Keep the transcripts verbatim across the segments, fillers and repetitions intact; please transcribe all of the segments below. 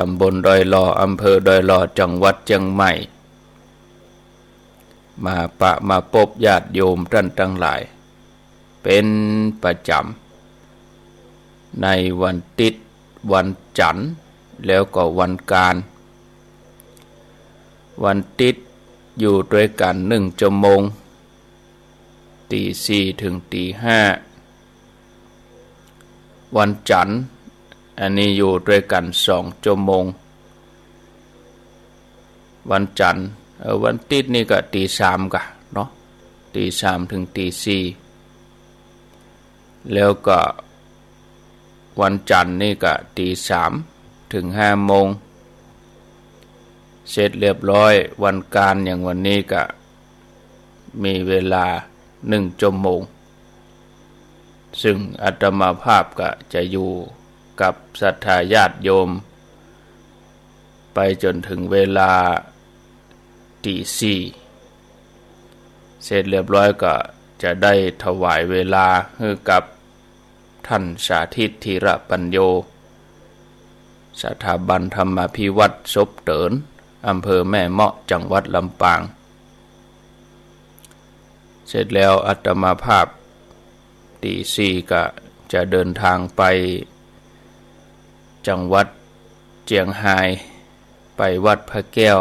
ต๋ำบลดอยหล่อ อำเภอดอยหล่อ จังหวัดเจียงใหม่ มาปะมาปบญาติโยมต้านตังหลาย เป๋นประจ๋ำ ในวันติ๊ด วันจั๋น แล้วก็วันก๋าน วันติ๊ดอยู่ตวยกั๋นนึ่งจั่วโมง ตี๋สี่เถิงตี๋ห้า วันจั๋น อันนี้อยู่ตวยกั๋นสองจั่วโมง วันจั๋น เออ วันติ๊ดนี่ก็ตี๋สามก่ะเนาะ ตี๋สามเถิงตี๋สี่ แล้วก็วันจั๋นนี่ก็ตี๋สามเถิงห้าโมง เสร็จเรียบร้อย วันก๋านอย่างวันนี้ก็มีเวลานึ่งจั่วโมง ซึ่งอาตมาภาพก็จะอยู่กับศรัทธาญาติโยม ไปจ๋นเถิงเวลาตี๋สี่ เสร็จเรียบร้อยก็จะได้ถวายเวลาหื้อกับต้านสาธิต ธีระปัญโญ สถาบันธรรมาภิวัฒน์ศพเติ๋น อำเภอแม่เมาะ จังหวัดลำปาง เสร็จแล้วอาตมาภาพ ตี๋สี่ก็จะเดินทางไปจังหวัดเจียงฮาย ไปวัดพระแก้ว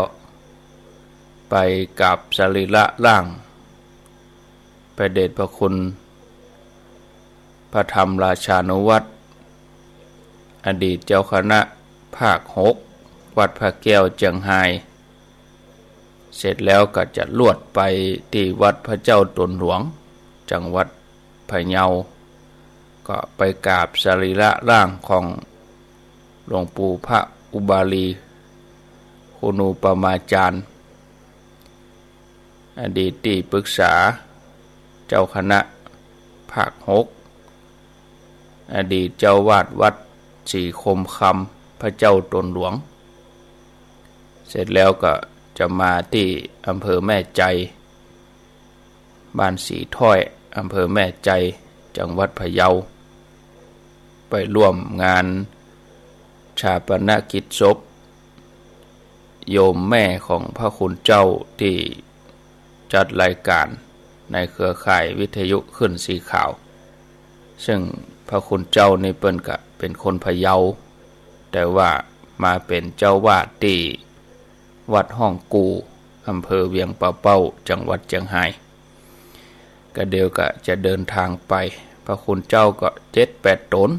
ไปกราบสรีระร่างพระเดชพระคุณ พระธรรมราชานุวัตร อดีตเจ้าคณะภาคหก วัดพระแก้วเจียงฮาย เสร็จแล้วก็จะลวดไปตี้วัดพระเจ้าต๋นหลวง จังหวัดพะเยา ก็ไปกราบสรีระร่างของหลวงปู่พระอุบาลี คุณูปมาจารย์ อดีตตี้ปรึกษาเจ้าคณะภาคหก อดีตเจ้าอาวาสวัดศรีคมคำ พระเจ้าต๋นหลวง เสร็จแล้วก็จะมาตี้อำเภอแม่ไจ บ้านศรีถ้อย อำเภอแม่ไจ จังหวัดพะเยา ไปร่วมงานฌาปนกิจศพ โยมแม่ของพระคุณเจ้าตี้จัดรายก๋านในเครือข่ายวิทยุคลื่นสีขาว ซึ่งพระคุณเจ้านี่เปิ้นก็เป๋นคนพะเยา แต่ว่ามาเป๋นเจ้าอาวาสตี้วัดฮ่องกู่ อำเภอเวียงป่าเป้า จังหวัดเจียงฮาย ก็เดี๋ยวก็จะเดินทางไป พระคุณเจ้าก็เจ็ดแปดต๋น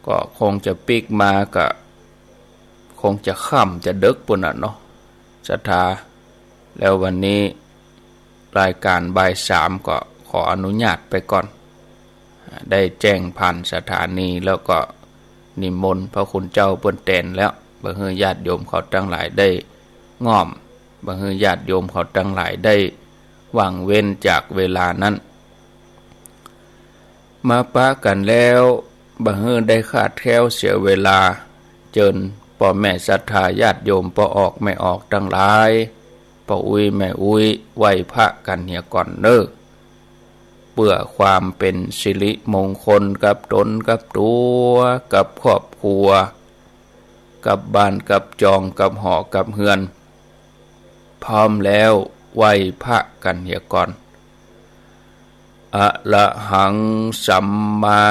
ก็คงจะปิ๊กมาก็คงจะค่ำจะเดิ็กปู้นน่ะเนาะ ศรัทธา แล้ววันนี้รายก๋านบ่ายสามก็ขออนุญาตไปก่อน ได้แจ้งผ่านสถานีแล้วก็นิมนต์พระคุณเจ้าเปิ้นแตนแล้ว บ่หื้อญาติโยมเขาตังหลายได้ง่อม บ่หื้อญาติโยมเขาตังหลายได้ว่างเว้นจากเวลานั้น มาปะกั๋นแล้ว บ่หื้อได้คลาดแคลวเสียเวลา เจิญป้อแม่ศรัทธาญาติโยมป้อออกแม่ออกตังหลาย ป้ออุ๊ยแม่อุ๊ย ไหว้พระกั๋นเหียก่อนเน่อ เปื้อความเป๋นสิริมงคลกับต๋นกับตั๋ว กับครอบครัว กับบ้านกับจอง กับหอกับเฮือน พร้อมแล้วไหว้พระกั๋นเหียก่อน อะระหังสัมมา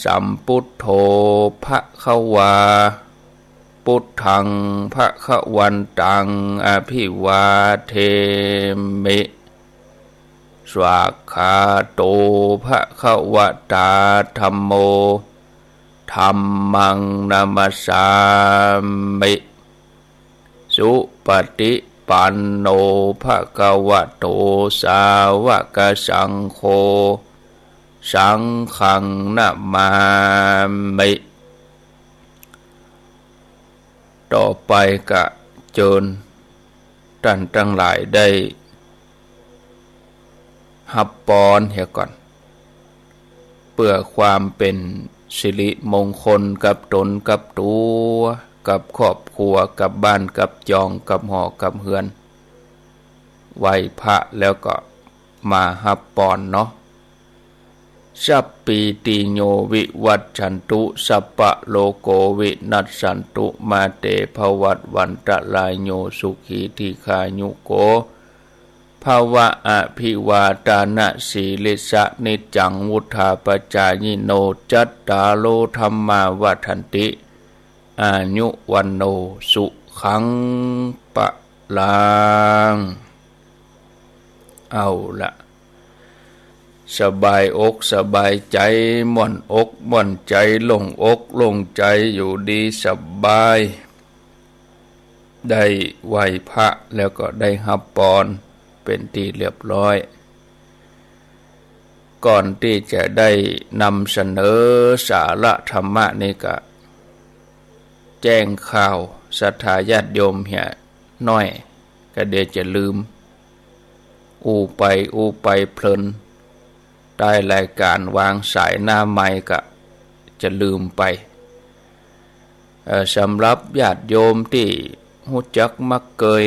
สัมพุทโธ ภะคะวา พุทธัง ภะคะวันตัง อะภิวาเทมิ สวากขาโต ภะคะวะตา ธัมโม ธัมมัง นะมัสสามิ สุปะติปันโน ภะคะวะโต สาวะกะสังโฆ สังฆัง นะมามิ ต่อไปก็เจิญต้านตังหลายได้ฮับปอนเหียก่อน เปื้อความเป๋นสิริมงคลกับต๋นกับตั๋ว กับครอบครัว กับบ้านกับจอง กับหอกับเฮือน ไหว้พระแล้วก็มาฮับปอนเนาะ สัพพีติโยวิวัชชันตุ สัพพะโรโกวินัสสันตุ มาเตภวัตวันตะราโย สุขีทีฆายุโก ภะวะ อภิวาทานะสีลิสสะ นิจจังวุฑฒาปะจายิโน จัตตาโรธัมมาวัฑฒันติ อายุวัณโณ สุขัง พะลัง เอาละ สบายอกสบายใจ๋ ม่วนอกม่วนใจ๋ โล่งอกโล่งใจ๋ อยู่ดีสบาย ได้ไหว้พระแล้วก็ได้ฮับปอนเป็นตี้เรียบร้อย ก่อนตี้จะได้นำเสนอสาระธรรมะนี้ก็ แจ้งข่าวศรัทธาญาติโยมเหียน้อย ก็เดี๋ยวจะลืม อู้ไปอู้ไปเพลิน ใต้รายก๋านวางสายหน้าไมค์ก็จะลืมไป เอ่อ สำหรับญาติโยมตี้ฮู้จักมักเกย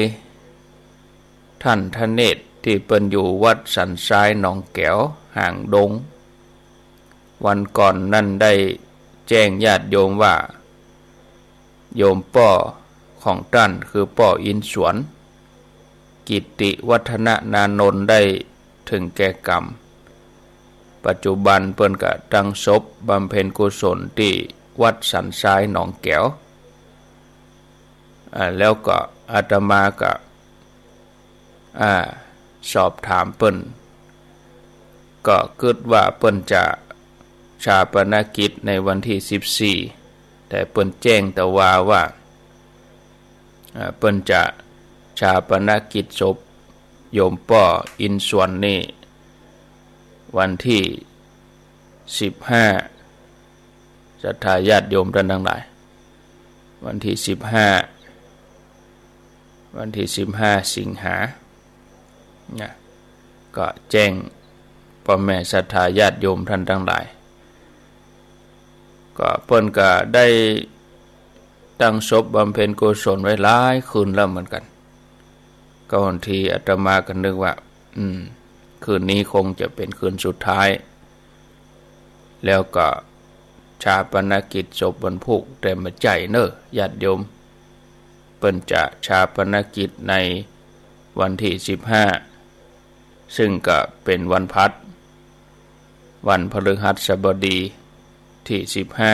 ต้านทเนศตี้เปิ้นอยู่วัดสันทรายหนองแก๋ว หางดง วันก่อนนั้นได้แจ้งญาติโยมว่า โยมป้อของต้านคือป้ออินสวน กิตติวัฒนานานนท์ได้เถิงแก่ก๋รรม ปัจจุบันเปิ้นก็ตั้งศพบำเพ็ญกุศลตี้วัดสันทรายหนองแก๋ว อ่า แล้วก็อาตมาก็ อ่า สอบถามเปิ้น ก็กึ๊ดว่าเปิ้นจะฌาปนกิจในวันตี้สิบสี่ แต่เปิ้นแจ้งตะวาว่า อ่า เปิ้นจะฌาปนกิจศพโยมป้ออินสวนนี่วันตี้สิบห้า ศรัทธาญาติโยมต้านตังหลาย วันตี้สิบห้า วันตี้สิบห้าสิงหานะ ก็แจ้งป้อแม่ศรัทธาญาติโยมต้านตังหลาย ก็เปิ้นก็ได้ตั้งศพบำเพ็ญกุศลไว้หลายคืนแล้วเหมือนกั๋น ก็บางทีอาตมาก็นึกว่า อืม คืนนี้คงจะเป๋นคืนสุดท้าย แล้วก็ฌาปนกิจศพวันพูก แต่บ่ใจ้เน่อญาติโยม เปิ้นจะฌาปนกิจในวันตี้สิบห้า ซึ่งก็เป๋นวันพลัด วันพฤหัสบดีตี้สิบห้า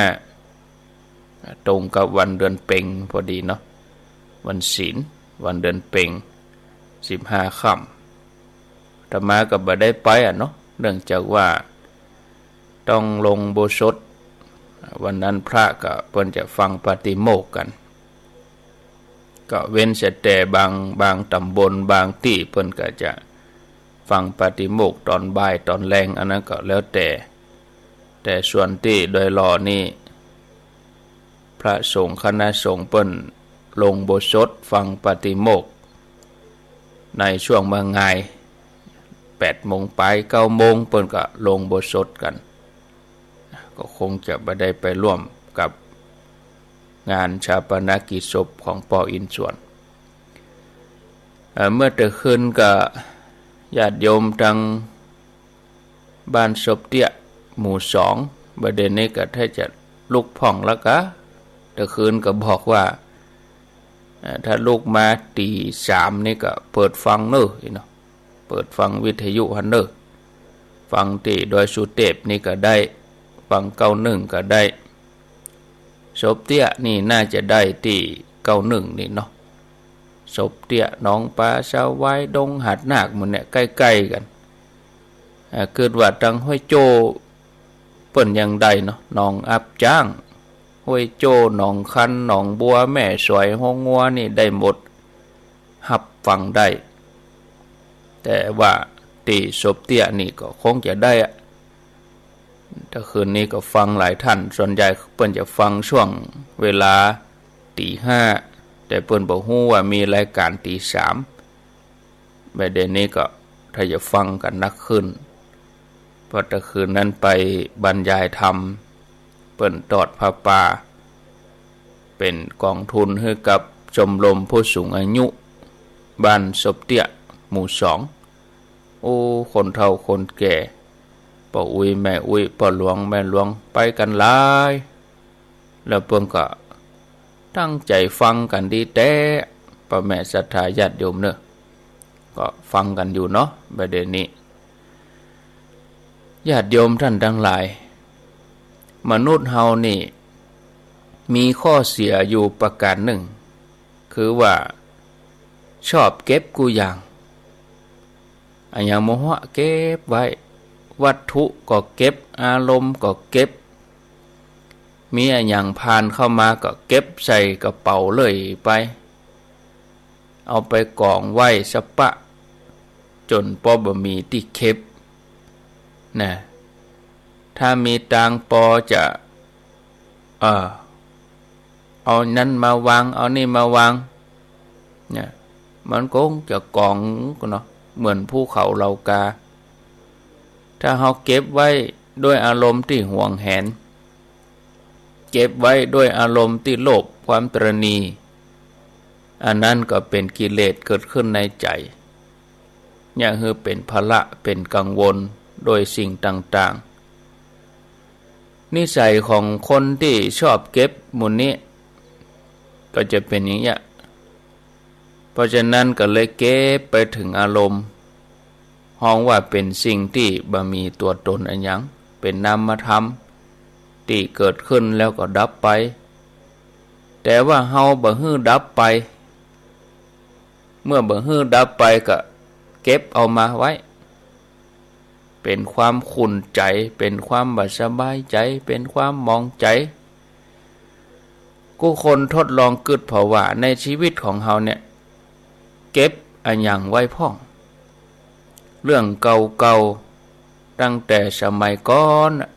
ตรงกับวันเดือนเพ็ญพอดีเนาะ วันศีล วันเดือนเพ็ญ สิบห้าค่ำ อาตมาก็บ่ได้ไปอะเนาะ เนื่องจากว่าต้องลงอุโบสถ วันนั้นพระก็เปิ้นจะฟังปาฏิโมกข์กั๋น ก็เว้นเสียแต่บาง บางต๋ำบลบางตี้เปิ้นก็จะฟังปาฏิโมกข์ต๋อนบ่ายต๋อนแลง อันนั้นก็แล้วแต่ แต่ส่วนตี้ดอยหล่อนี่ พระสงฆ์คณะสงฆ์เปิ้นลงอุโบสถฟังปาฏิโมกข์ ในช่วงเมื่องาย แปดโมงปลาย เก้าโมง เปิ้นก็ลงอุโบสถกั๋น ก็คงจะบ่ได้ไปร่วมกับงานฌาปนกิจศพของป้ออินสวน เอ่อ เมื่อตะคืนก็ญาติโยมตังบ้านศพเตี้ย หมู่สอง บ่าเดี่ยวนี้ก็ถ้าจะลุกพ่องแล้วกา ตะคืนก็บอกว่า เอ่อ ถ้าลุกมาตี๋สามนี่ก็เปิดฟังเน่อ อี้เนาะ เปิดฟังวิทยุหั้นเน่อ ฟังตี้ดอยสุเตพนี่ก็ได้ ฟังเก้าหนึ่งก็ได้ ศพเตี้ยนี่น่าจะได้ตี้เก้าหนึ่งนี่เนาะ ศพเตี้ย หนองป๋า สะหวาย ดงหาดนาค หมู่เนี่ยใก้ๆ กั๋น อ่า กึ๊ดว่าตังห้วยโจ้เปิ้นยังได้เนาะ หนองอับจ๊าง ห้วยโจ้ หนองคัน หนองบัว แม่สวย โฮงงัวนี่ได้หมด ฮับฟังได้ แต่ว่าตี้ศพเตี้ยนี่ก็คงจะได้อะ ตะคืนนี้ก็ฟังหลายต้าน ส่วนใหญ่เปิ้นจะฟังช่วงเวลาตี๋ห้า แต่เปิ้นบ่ฮู้ว่ามีรายก๋านตี๋สาม บ่าเดี่ยวนี้ก็ถ้าจะฟังกั๋นนักขึ้น เพราะตะคืนนั้นไปบรรยายธรรม เปิ้นตอดผ้าป่า เป๋นก๋องทุนหื้อกับชมรมผู้สูงอายุบ้านศพเตี้ย หมู่สอง โอ้ คนเฒ่าคนแก่ ป้ออุ๊ยแม่อุ๊ย ป้อหลวงแม่หลวง ไปกั๋นหลาย แล้วเปิ้นก็ตั้งใจ๋ฟังกั๋นดีแต๊ ป้อแม่ศรัทธาญาติโยมเนาะ ก็ฟังกั๋นอยู่เนาะ บ่าเดี่ยวนี้ ญาติโยมต้านตังหลาย มนุษย์เฮานี่ มีข้อเสียอยู่ประก๋านนึ่ง คือว่า ชอบเก็บกู้อย่าง อะหยังบ่ฮู้เก็บไว้ วัตถุก็เก็บ อารมณ์ก็เก็บ มีอะหยังผ่านเข้ามาก็เก็บใส่กระเป๋าเลื่อยไป เอาไปก๋องไว้สะปะ จ๋นปอบ่มีตี้เก็บ นะ ถ้ามีตางค์ปอจะ เออ เอานั้นมาวาง เอานี่มาวาง เนี่ย มันก็จะก๋องเนาะ เหมือนภูเขาเหล่ากา ถ้าเฮาเก็บไว้ด้วยอารมณ์ตี้หวงแหน เก็บไว้ด้วยอารมณ์ตี้โลภ ความตระหนี่ อันนั้นก็เป๋นกิเลสเกิดขึ้นในใจ๋ เยียะหื้อเป๋นภาระ เป๋นกังวลโดยสิ่งต่างๆ นิสัยของคนตี้ชอบเก็บหมู่นี้ ก็จะเป๋นอย่างเยียะ เพราะฉะนั้นก็เลยเก็บไปเถิงอารมณ์ ฮ้องว่าเป๋นสิ่งตี้บ่มีตั๋วตนอะหยัง เป๋นนามธรรมตี้เกิดขึ้นแล้วก็ดับไป แต่ว่าเฮาบ่หื้อดับไป เมื่อบ่หื้อดับไปก็เก็บเอามาไว้ เป๋นความขุ่นใจ๋ เป๋นความบ่สบายใจ๋ เป๋นความหมองใจ๋ กู้คนทดลองกึ๊ดผ่อว่าในชีวิตของเฮาเนี่ย เก็บอะหยังไว้พ่อง เรื่องเก่าๆ ตั้งแต่สมัยก่อนน่ะ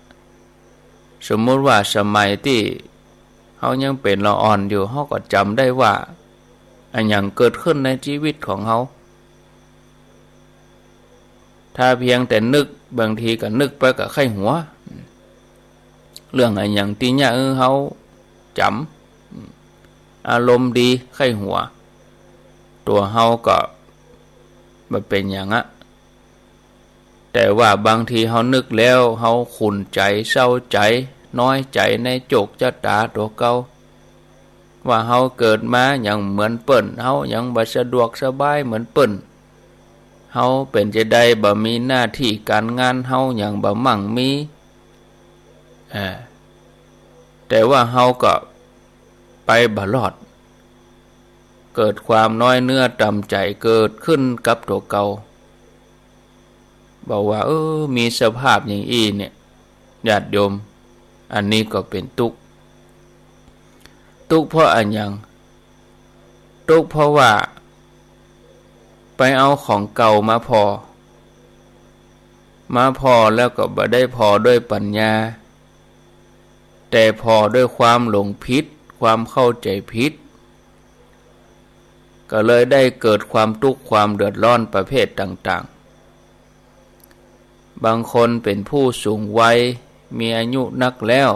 สมมุติว่าสมัยตี้เฮายังเป๋นละอ่อนอยู่ เฮาก็จ๋ำได้ว่า อะหยังเกิดขึ้นในชีวิตของเฮา ถ้าเพียงแต่นึก บางทีก็นึกไปก็ใค่หัว เรื่องอะหยังตี้เยียะหื้อเฮาจ๋ำ อารมณ์ดีใค่หัว ตั๋วเฮาก็บ่เป๋นหยังอะ แต่ว่าบางทีเฮานึกแล้ว เฮาขุ่นใจ๋ เศร้าใจ๋ น้อยใจ๋ในโจคจะต๋าตั๋วเก่า ว่าเฮาเกิดมาหยังเหมือนเปิ้น เฮาหยังบ่สะดวกสบายเหมือนเปิ้น เฮาเป๋นจาใดบ่มีหน้าตี้ก๋านงาน เฮาหยังบ่มั่งมี อ่า แต่ว่าเฮาก็ไปบ่รอด เกิดความน้อยเนื้อต่ำใจ๋เกิดขึ้นกับตั๋วเก่า บอกว่า เออ มีสภาพอย่างอี้เนี่ย ญาติโยม อันนี้ก็เป๋นตุ๊กข์ ตุ๊กข์เพราะอะหยัง ตุ๊กข์เพราะว่า ไปเอาของเก่ามาผ่อ มาผ่อแล้วก็บ่ได้ผ่อด้วยปัญญา แต่ผ่อด้วยความหลงผิด ความเข้าใจ๋ผิด ก็เลยได้เกิดความตุ๊กข์ความเดือดร้อนประเภทต่างๆ บางคนเป๋นผู้สูงวัย มีอายุนักแล้ว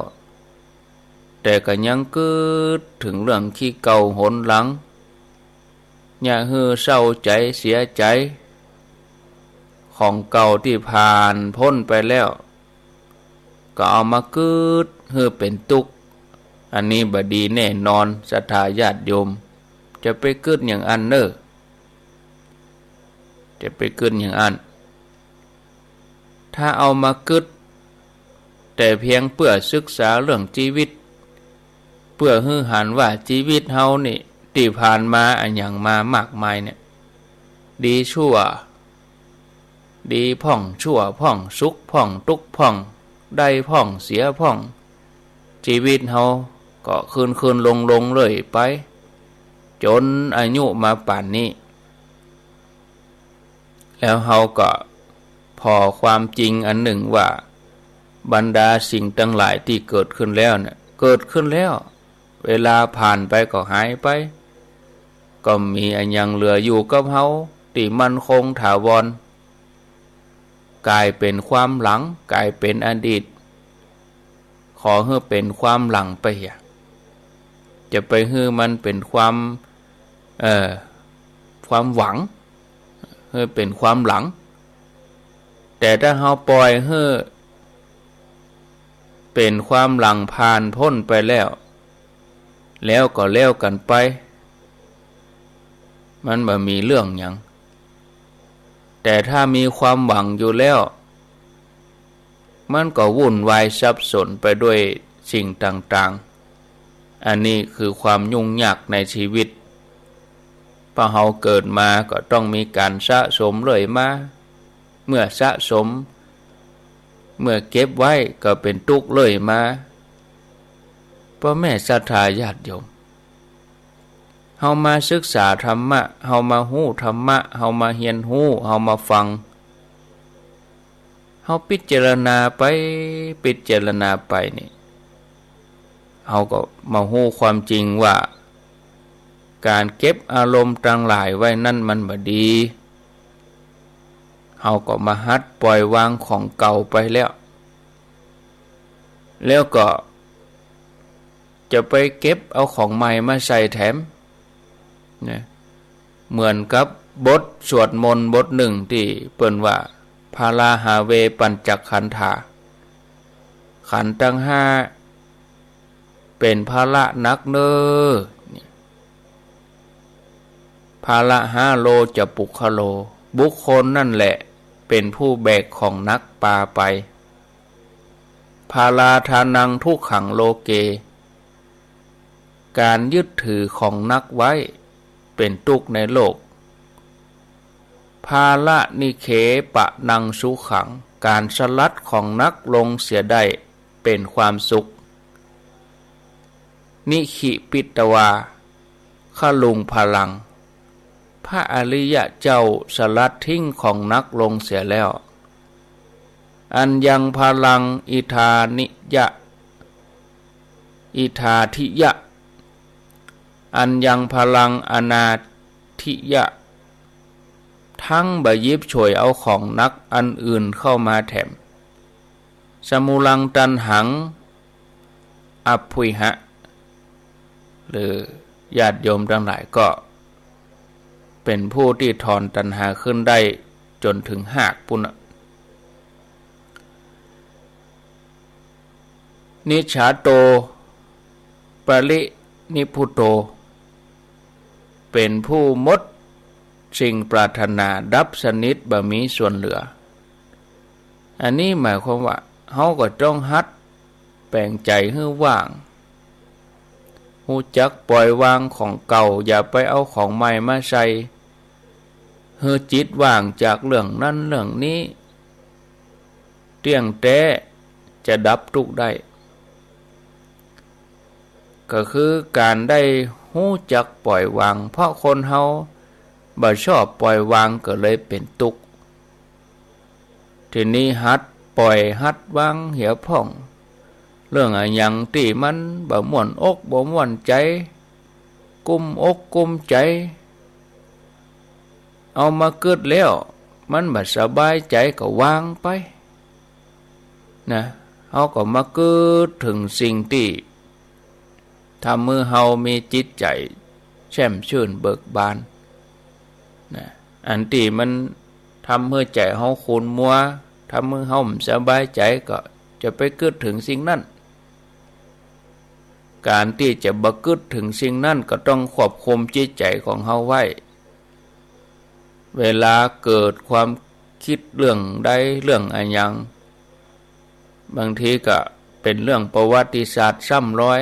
แต่ก็ยังกึ๊ดเถิงเรื่องขี้เก่าหนหลัง เยียะหื้อเศร้าใจ๋เสียใจ๋ ของเก่าตี้ผ่านป๊นไปแล้ว ก็เอามากึ๊ดหื้อเป๋นตุ๊กข์ อันนี้บ่ดีแน่นอน ศรัทธาญาติโยม จะไปกึ๊ดอย่างอั้นเน่อ จะไปกึ๊ดอย่างอั้น ถ้าเอามากึ๊ด แต่เพียงเปื้อศึกษาเรื่องจีวิต เปื้อหื้อหันว่าจีวิตเฮานี่ ตี้ผ่านมาอะหยังมามากมายเนี่ย ดีชั่ว ดีพ่อง ชั่วพ่อง สุขพ่อง ตุ๊กข์พ่อง ได้พ่อง เสียพ่อง จีวิตเฮาก็ขึ้นๆ ลงๆ เรื่อยไป จ๋นอายุมาป่านนี้ แล้วเฮาก็ผ่อความจริงอันนึ่งว่า บรรดาสิ่งตังหลายตี้เกิดขึ้นแล้วเนี่ย เกิดขึ้นแล้ว เวลาผ่านไปก็หายไป ก็บ่มีอะหยังเหลืออยู่กับเฮาตี้มั่นคงถาวร ก๋ายเป๋นความหลัง ก๋ายเป๋นอดีต ขอหื้อเป๋นความหลังไปเหีย จะไปหื้อมันเป๋นความ เอ่อ ความหวัง หื้อเป๋นความหลัง แต่ถ้าเฮาป่อยหื้อ ป๋นความหลังผ่านป๊นไปแล้ว แล้วก็แล้วกั๋นไป มันบ่มีเรื่องหยัง แต่ถ้ามีความหวังอยู่แล้ว มันก็วุ่นวายสับสนไปด้วยสิ่งต่างๆ อันนี้คือความยุ่งยากในชีวิต เพราะเฮาเกิดมาก็ต้องมีก๋านสะสมเรื่อยมา เมื่อสะสม เมื่อเก็บไว้ก็เป๋นตุ๊กข์เรื่อยมา ป้อแม่ศรัทธาญาติโยม เฮามาศึกษาธรรมะ เฮามาฮู้ธรรมะ เฮามาเฮียนฮู้ เฮามาฟัง เฮาพิจารณาไป พิจารณาไปนี่ เฮาก็มาฮู้ความจริงว่า ก๋านเก็บอารมณ์ตังหลายไว้นั้นมันบ่ดี เฮาก็มาหัดปล่อยวางของเก่าไปแล้ว แล้วก็ จะไปเก็บเอาของใหม่มาใส่แถม นะ เหมือนกับบทสวดมนต์บทนึ่งตี้เปิ้นว่า พาราหาเวปัญจขันธา ขันธ์ตังห้าเป๋นภาระหนักเน่อ ภาระหาโลจะปุคคโล บุคคลนั่นแหละเป๋นผู้แบกของหนักปาไป ภาราทานังทุกขังโลเก ก๋านยึดถือของหนักไว้เป๋นตุ๊กข์ในโลก ภาระนิเคปะนังสุขัง ก๋านสลัดของหนักลงเสียได้เป๋นความสุข นิขิปิตวา คลุงพลัง พระอริยะเจ้าสลัดทิ้งของหนักลงเสียแล้ว อัญญังพลังอิทานิยะ อิทาธิยะ อัญญังพลังอนาธิยะ ทั้งบ่หยิบฉวยเอาของหนักอันอื่นเข้ามาแถม สมุลังตัณหัง อัพพุยหะ หรือญาติโยมตังหลายก็เป๋นผู้ตี้ถอนตัณหาขึ้นได้จ๋นเถิงฮากปู้นน่ะ นิจฉาโต ปรินิพพุโต เป๋นผู้หมดสิ่งปรารถนาดับสนิทบ่มีส่วนเหลือ อันนี้หมายความว่า เฮาก็ต้องหัดแป๋งใจ๋หื้อว่าง ฮู้จักปล่อยวางของเก่า อย่าไปเอาของใหม่มาใส่ หื้อจิตว่างจากเรื่องนั้นเรื่องนี้ เตี้ยงแต๊จะดับตุ๊กข์ได้ ก็คือก๋านได้ฮู้จักปล่อยวาง เพราะคนเฮาบ่ชอบปล่อยวางก็เลยเป๋นตุ๊กข์ ทีนี้หัดปล่อยหัดวางเหียพ่อง เรื่องอะหยังตี้มันบ่ม่วนอกบ่ม่วนใจ๋ กุ้มอกกุ้มใจ๋ เอามากึ๊ดแล้วมันบ่สบายใจ๋ก็วางไป นะ เฮาก็มากึ๊ดเถิงสิ่งตี้ ทำหื้อเฮามีจิตใจ๋แช่มชื่นเบิกบาน นะ อันตี้มันทำหื้อใจ๋เฮาขุ่นมัว ทำหื้อเฮาบ่สบายใจ๋ ก็จะไปกึ๊ดเถิงสิ่งนั้น ก๋านตี้จะบ่กึ๊ดเถิงสิ่งนั้นก็ต้องควบคุมจิตใจ๋ของเฮาไว้ เวลาเกิดความกึ๊ดเรื่องใดเรื่องอะหยัง บางทีก็เป๋นเรื่องประวัติศาสตร์ซ้ำรอย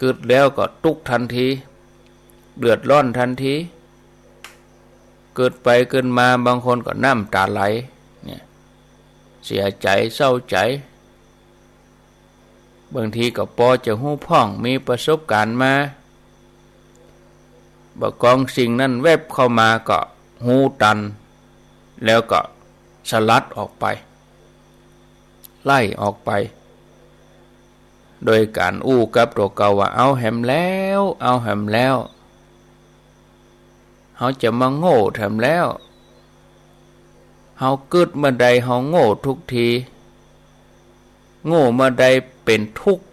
กึ๊ดแล้วก็ตุ๊กข์ตันที เดือดร้อนตันที กึ๊ดไปกึ๊ดมาบางคนก็น้ำต๋าไหล เนี่ย เสียใจ๋เศร้าใจ๋ บางทีก็ปอจะฮู้พ่อง มีประสบก๋ารณ์มา บ่ากองสิ่งนั้นแวบเข้ามาก็ฮู้ตัน แล้วก็สลัดออกไป ไล่ออกไป โดยก๋านอู้กับตั๋วเก่าว่า เอาแหมแล้ว เอาแหมแล้ว เฮาจะมาโง่แถมแล้ว เฮากึ๊ดเมื่อใดเฮาโง่ทุกที โง่เมื่อใดเป๋นตุ๊กข์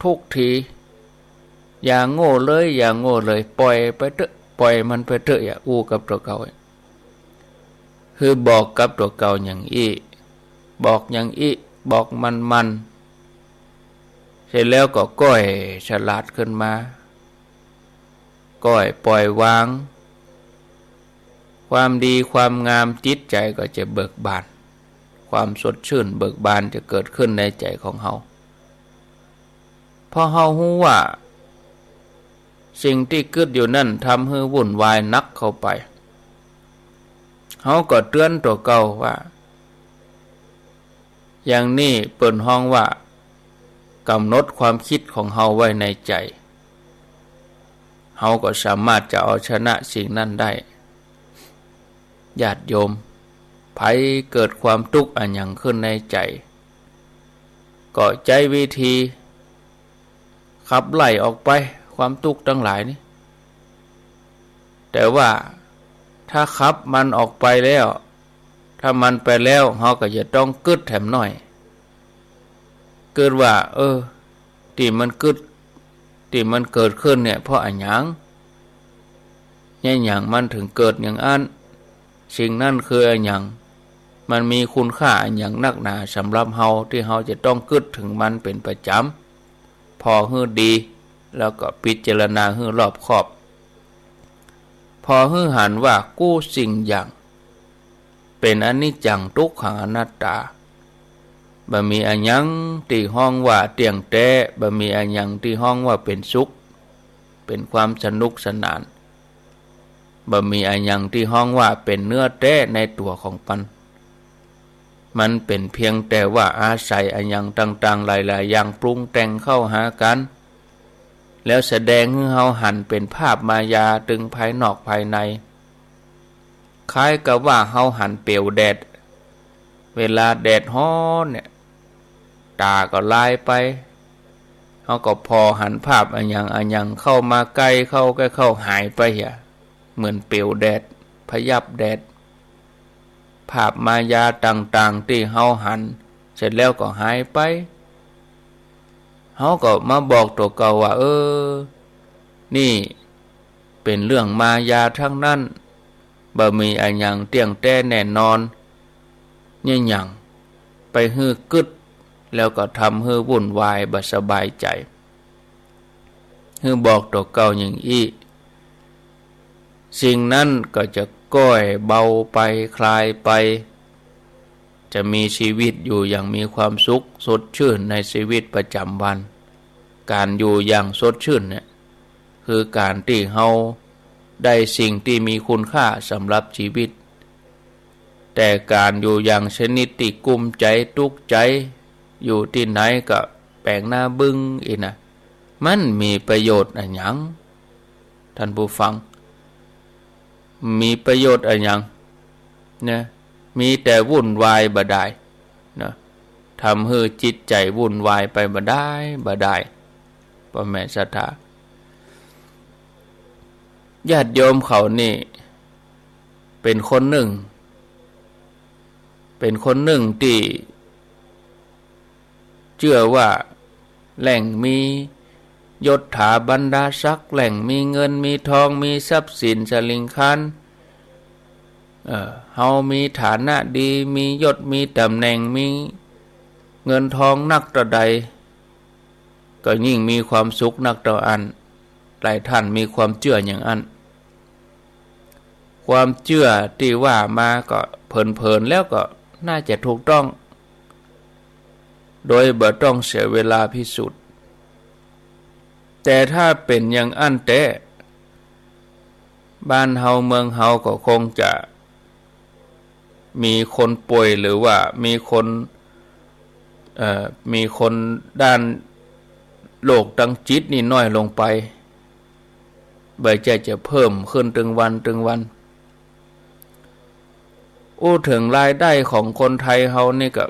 ทุกที อย่าโง่เลย อย่าโง่เลย ปล่อยไปเต๊อะ ปล่อยมันไปเต๊อะ อย่าอู้กับตั๋วเก่า คือบอกกับตั๋วเก่าอย่างอี้ บอกอย่างอี้ บอกมัน เสร็จแล้วก็ก้อยฉลาดขึ้นมา ก้อยปล่อยวาง ความดีความงาม จิตใจ๋ก็จะเบิกบาน ความสดชื่นเบิกบานจะเกิดขึ้นในใจ๋ของเฮา เพราะเฮาฮู้ว่า สิ่งตี้กึ๊ดอยู่นั้นทำหื้อวุ่นวายหนักเข้าไป เฮาก็เตือนตั๋วเก่าว่า อย่างนี้เปิ้นฮ้องว่า ก๋ำหนดความกึ๊ดของเฮาไว้ในใจ๋ เฮาก็สามารถจะเอาชนะสิ่งนั้นได้ ญาติโยม ใผเกิดความตุ๊กข์อะหยังขึ้นในใจ๋ ก็ใจ๊วิธีขับไล่ออกไป ความตุ๊กข์ตังหลายนี่ แต่ว่าถ้าขับมันออกไปแล้ว ถ้ามันไปแล้ว เฮาก็จะต้องกึ๊ดแถมหน้อย กึ๊ดว่า เออ ตี้มันกึ๊ด ตี้มันเกิดขึ้นเนี่ย เพราะอะหยัง เนี่ยหยังมันเถิงเกิดอย่างอั้น สิ่งนั้นคืออะหยัง มันมีคุณค่าอะหยังนักหนาสำหรับเฮา ตี้เฮาจะต้องกึ๊ดเถิงมันเป๋นประจ๋ำ ผ่อหื้อดี แล้วก็พิจารณาหื้อรอบคอบ ผ่อหื้อหันว่ากู้สิ่งอย่าง เป๋นอนิจจัง ตุ๊กขัง อนัตตา บ่มีอะหยังตี้ฮ้องว่าเตี้ยงแต๊ บ่มีอะหยังตี้ฮ้องว่าเป๋นสุข เป๋นความสนุกสนาน บ่มีอะหยังตี้ฮ้องว่าเป๋นเนื้อแต๊ในตั๋วของมัน มันเป๋นเพียงแต่ว่าอาศัยอะหยังต่างๆ หลายๆ อย่างปรุงแต่งเข้าหากั๋น แล้วแสดงหื้อเฮาหันเป๋นภาพมายาตึงภายนอกภายใน คล้ายกับว่าเฮาหันเปลวแดด เวลาแดดฮ้อนเนี่ย ต๋าก็ลายไป เฮาก็ผ่อหันภาพอะหยังอะหยังเข้ามาใก้เข้า ใก้เข้า หายไปเหีย เหมือนเปลวแดด พยับแดด ภาพมายาต่างๆ ตี้เฮาหัน เสร็จแล้วก็หายไป เฮาก็มาบอกตั๋วเก่าว่า เออ นี่เป๋นเรื่องมายาตังนั้น บ่มีอะหยังเตี้ยงแต๊แน่นอน เนี่ยหยังไปหื้อกึ๊ด แล้วก็ทำหื้อวุ่นวายบ่สบายใจ๋ หื้อบอกตั๋วเก่าอย่างอี้ สิ่งนั้นก็จะก้อยเบาไป คลายไป จะมีชีวิตอยู่อย่างมีความสุขสดชื่นในชีวิตประจ๋ำวัน ก๋านอยู่อย่างสดชื่นเนี่ย คือก๋านตี้เฮาได้สิ่งตี้มีคุณค่าสำหรับชีวิต แต่ก๋านอยู่อย่างชนิดตี้กุ้มใจ๋ตุ๊กใจ๋ อยู่ตี้ไหนก็แป๋งหน้าบึ้งอี้นะ มันมีประโยชน์อะหยัง ท่านผู้ฟัง มีประโยชน์อะหยังเนี่ย มีแต่วุ่นวายบ่ดายเนาะ ทำหื้อจิตใจ๋วุ่นวายไปบ่ดาย บ่ดาย ป้อแม่ศรัทธา ญาติโยมเขานี่ เป๋นคนนึ่ง เป๋นคนนึ่งตี้ เจื้อว่าแหล่งมียศถาบรรดาศักดิ์ แหล่งมีเงินมีทอง มีทรัพย์สินสะหลิงคาร เอ่อ เฮามีฐานะดี มียศ มีต๋ำแหน่ง มีเงินทองนักเต้าใด ก็ยิ่งมีความสุขนักเต้าอั้น หลายท่านมีความเจื้ออย่างอั้น ความเจื้อตี้ว่ามาก็เผินๆ แล้วก็น่าจะถูกต้อง โดยบ่ต้องเสียเวลาพิสูจน์ แต่ถ้าเป๋นอย่างอั้นแต๊ บ้านเฮาเมืองเฮาก็คงจะ มีคนป่วยหรือว่ามีคน เอ่อ มีคนด้านโรคตางจิตนี่น้อยลงไป บ่ใจ้จะเพิ่มขึ้นตึงวันตึงวัน อู้เถิงรายได้ของคนไทยเฮานี่ก็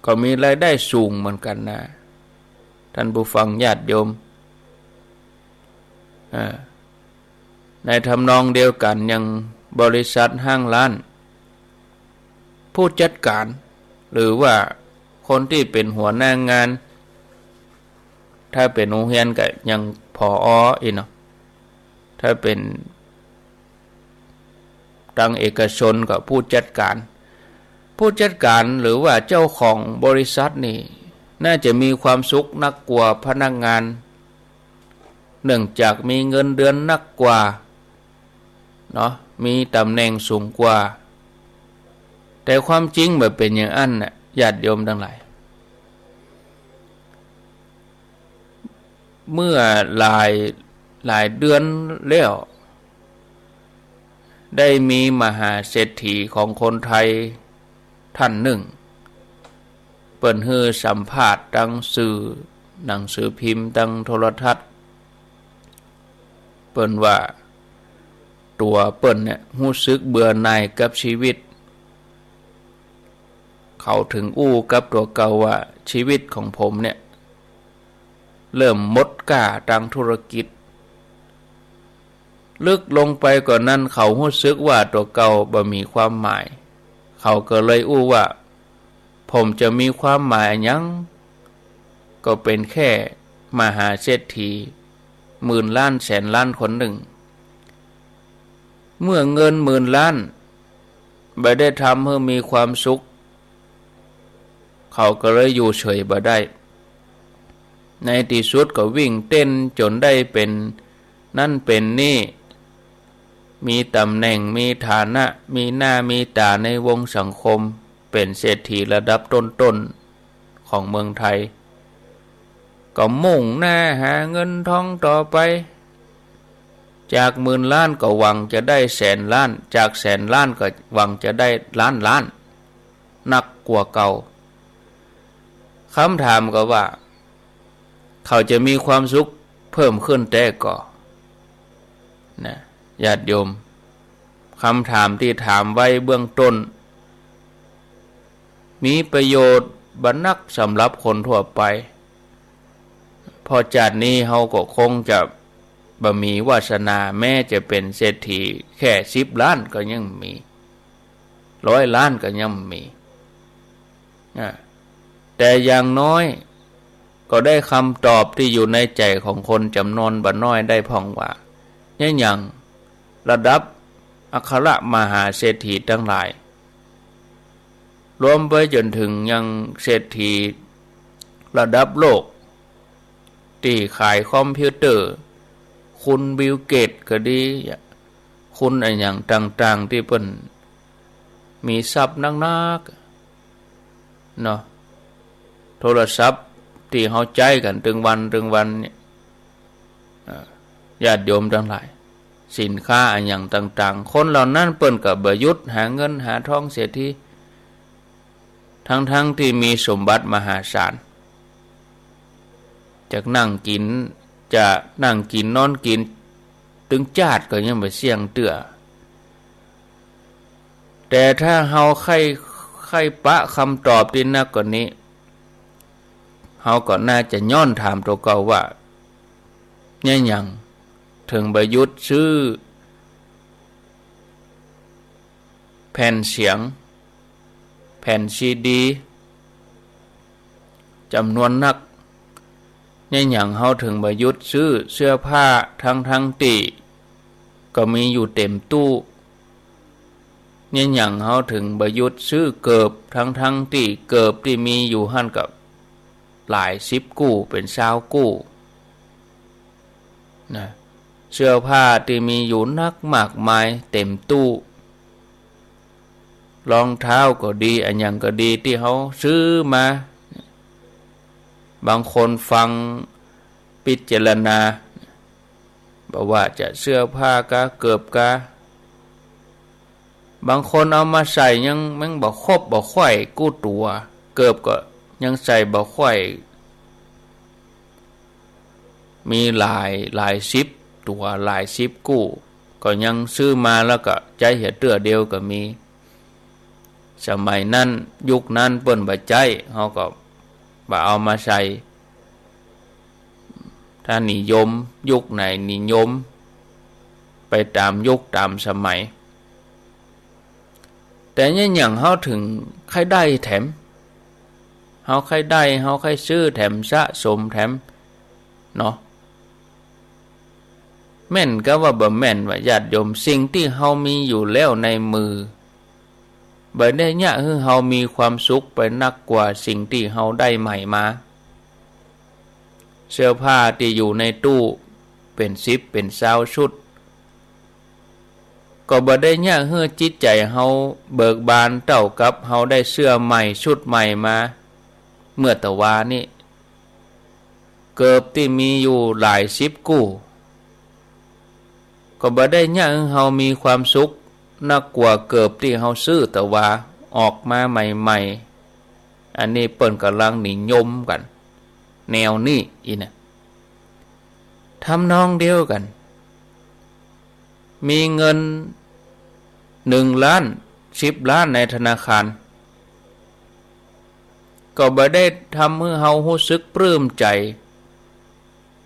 ก็มีรายได้สูงเหมือนกั๋นนะ ท่านผู้ฟังญาติโยม อ่า ในทำนองเดียวกั๋นอย่างบริษัทห้างร้าน ผู้จัดก๋าน หรือว่าคนตี้เป๋นหัวหน้างาน ถ้าเป๋นโฮงเฮียนก็อย่าง ผอ. อี้เนาะ ถ้าเป๋น ตางเอกชนก็ผู้จัดก๋าน ผู้จัดก๋านหรือว่าเจ้าของบริษัทนี่ น่าจะมีความสุขนักกว่าพนักงาน เนื่องจากมีเงินเดือนนักกว่า เนาะ มีต๋ำแหน่งสูงกว่า แต่ความจริงบ่เป๋นอย่างอั้นน่ะ ญาติโยมตังหลาย เมื่อหลาย หลายเดือนแล้ว ได้มีมหาเศรษฐีของคนไทยท่านนึ่ง เปิ้นหื้อสัมภาษณ์ตางสื่อหนังสือพิมพ์ ตางโทรทัศน์ เปิ้นว่าตั๋วเปิ้นเนี่ยฮู้สึกเบื่อหน่ายกับชีวิต เขาเถิงอู้กับตั๋วเก่าว่า ชีวิตของผมเนี่ยเริ่มหมดก้าตางธุรกิจ ลึกลงไปกว่านั้น เขาฮู้สึกว่าตั๋วเก่าบ่มีความหมาย เขาก็เลยอู้ว่า ผมจะมีความหมายอะหยัง ก็เป๋นแค่มหาเศรษฐีหมื่นล้านแสนล้านคนนึ่ง เมื่อเงินหมื่นล้านบ่ได้ทำหื้อมีความสุข เขาก็เลยอยู่เฉยบ่ได้ ในตี้สุดก็วิ่งเต้นจ๋นได้เป๋นนั้นเป๋นนี้ มีต๋ำแหน่ง มีฐานะ มีหน้ามีต๋าในวงสังคม เป๋นเศรษฐีระดับต้นๆ ของเมืองไทย ก็มุ่งหน้าหาเงินทองต่อไป จากหมื่นล้านก็หวังจะได้แสนล้าน จากแสนล้านก็หวังจะได้ล้านล้าน นักกว่าเก่า คำถามก็ว่า เขาจะมีความสุขเพิ่มขึ้นแต๊ก่อ นะ ญาติโยม คำถามตี้ถามไว้เบื้องต้น มีประโยชน์บ่นักสำหรับคนทั่วไป เพราะจาตินี้เฮาก็คงจะบ่มีวาสนา แม้จะเป๋นเศรษฐีแค่สิบล้านก็ยังมี ร้อยล้านก็ยังมี อ่า แต่อย่างน้อยก็ได้คำตอบตี้อยู่ในใจ๋ของคนจ๋ำนวนบ่น้อยได้พ่องว่า เยียะหยังระดับอัครมหาเศรษฐีตังหลาย รวมไปจ๋นเถิงยังเศรษฐีระดับโลก ตี้ขายคอมพิวเตอร์ คุณบิลเกตก็ดี คุณอะหยังต่างๆ ตี้เปิ้นมีทรัพย์นักๆ เนาะ โทรศัพท์ตี้เฮาใจ๊กั๋นตึงวันตึงวันเนี่ย อ่า ญาติโยมตังหลาย สินค้าอะหยังต่างๆ คนเหล่านั้นเปิ้นก็บ่หยุดหาเงินหาทองเสียที ทั้งๆ ตี้มีสมบัติมหาศาล จะนั่งกิ๋น จะนั่งกิ๋นนอนกิ๋น ตึงจาติก็ยังบ่เสี้ยงเตื้อ แต่ถ้าเฮาใค่ ใค่ปะคำตอบตี้นักกว่านี้ เฮาก็น่าจะย้อนถามตั๋วเก่าว่า เยียะหยังเถิงบ่หยุดซื้อแผ่นเสียง แผ่นซีดี จ๋ำนวนนัก เยียะหยังเฮาเถิงบ่หยุดซื้อเสื้อผ้า ทั้งๆ ตี้ก็มีอยู่เต๋มตู้ เยียะหยังเฮาเถิงบ่หยุดซื้อเกิบ ทั้งๆ ตี้เกิบตี้มีอยู่หั้นก็หลายสิบกู้ เป๋นซาวกู้ นะ เสื้อผ้าตี้มีอยู่นักมากมายเต๋มตู้ รองเท้าก็ดี อะหยังก็ดี ตี้เฮาซื้อมา บางคนฟังพิจารณา บ่ว่าจะเสื้อผ้ากา เกิบกา บางคนเอามาใส่ยัง ยังบ่ครบบ่ค่อยกู้ตั๋ว เกิบก็ยังใส่บ่ค่อย มีหลาย หลายสิบตั๋ว หลายสิบกู้ ก็ยังซื้อมาแล้วก็ใจ๊เหียเตื้อเดียวก็มี สมัยนั้น ยุคนั้นเปิ้นบ่ใจ๊ เฮาก็บ่เอามาใส่ ถ้านิยม ยุคไหนนิยม ไปต๋ามยุคต๋ามสมัย แต่เยียะหยังเฮาเถิงใค่ได้แถม เฮาใค่ได้ เฮาใค่ซื้อแถม สะสมแถม เนาะ แม่นกาว่าบ่แม่นวะ ญาติโยม สิ่งตี้เฮามีอยู่แล้วในมือ บ่ได้เยียะหื้อเฮามีความสุขไปนักกว่าสิ่งตี้เฮาได้ใหม่มา เสื้อผ้าตี้อยู่ในตู้เป๋นสิบเป๋นซาวชุด ก็บ่ได้เยียะหื้อจิตใจ๋เฮาเบิกบานเต้ากับเฮาได้เสื้อใหม่ชุดใหม่มา เมื่อตะวานี้ เกิบตี้มีอยู่หลายสิบกู้ ก็บ่ได้เยียะหื้อเฮามีความสุขนักกว่าเกิบตี้เฮาซื้อตะวาออกมาใหม่ๆ อันนี้เปิ้นก่ำลังนิยมกั๋น แนวนี้อี้นะ ทำนองเดียวกั๋น มีเงินหนึ่งล้าน สิบล้านในธนาคาร ก็บ่ได้ทำหื้อเฮาฮู้สึกปลื้มใจ๋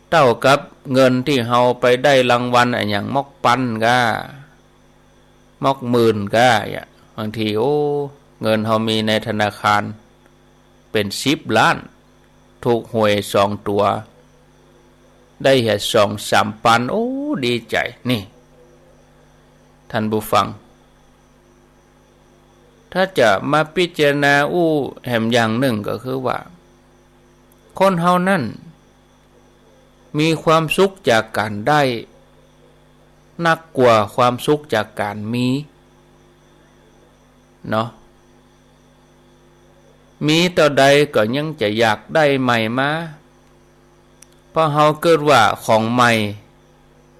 เต้ากับเงินตี้เฮาไปได้รางวัลอะหยัง ม็อกปันก้า ม็อกหมื่นก้า อะ บางที โอ้ เงินเฮามีในธนาคารเป๋นสิบล้าน ถูกหวยสองตั๋ว ได้เหียสองสามปัน โอ้ ดีใจ๋ นี่ ท่านผู้ฟัง ถ้าจะมาพิจารณาอู้แหมอย่างนึ่งก็คือว่า คนเฮานั้นมีความสุขจากก๋านได้นักกว่าความสุขจากก๋านมี เนาะ มีเต้าใดก็ยังจะอยากได้ใหม่มา เพราะเฮากึ๊ดว่าของใหม่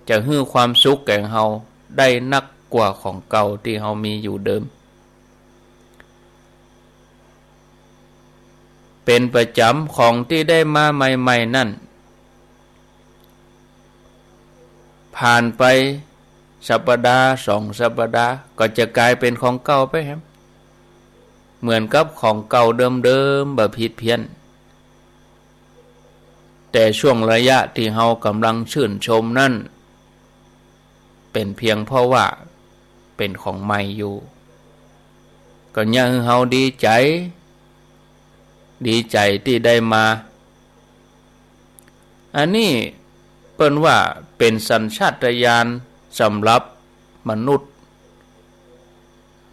จะหื้อความสุขแก่เฮาได้นักกว่าของเก่าตี้เฮามีอยู่เดิม เป๋นประจ๋ำ ของตี้ได้มาใหม่ๆ นั้น ผ่านไปสัปดาห์สองสัปดาห์ ก็จะก๋ายเป๋นของเก่าไปแหม เหมือนกับของเก่าเดิมๆ บ่ผิดเพี้ยน แต่ช่วงระยะตี้เฮาก่ำลังชื่นชมนั้น เป๋นเพียงเพราะว่าเป๋นของใหม่อยู่ ก็เยียะหื้อเฮาดีใจ๋ ดีใจ๋ตี้ได้มา อันนี้เปิ้นว่าเป๋นสัญชาตญาณสำหรับมนุษย์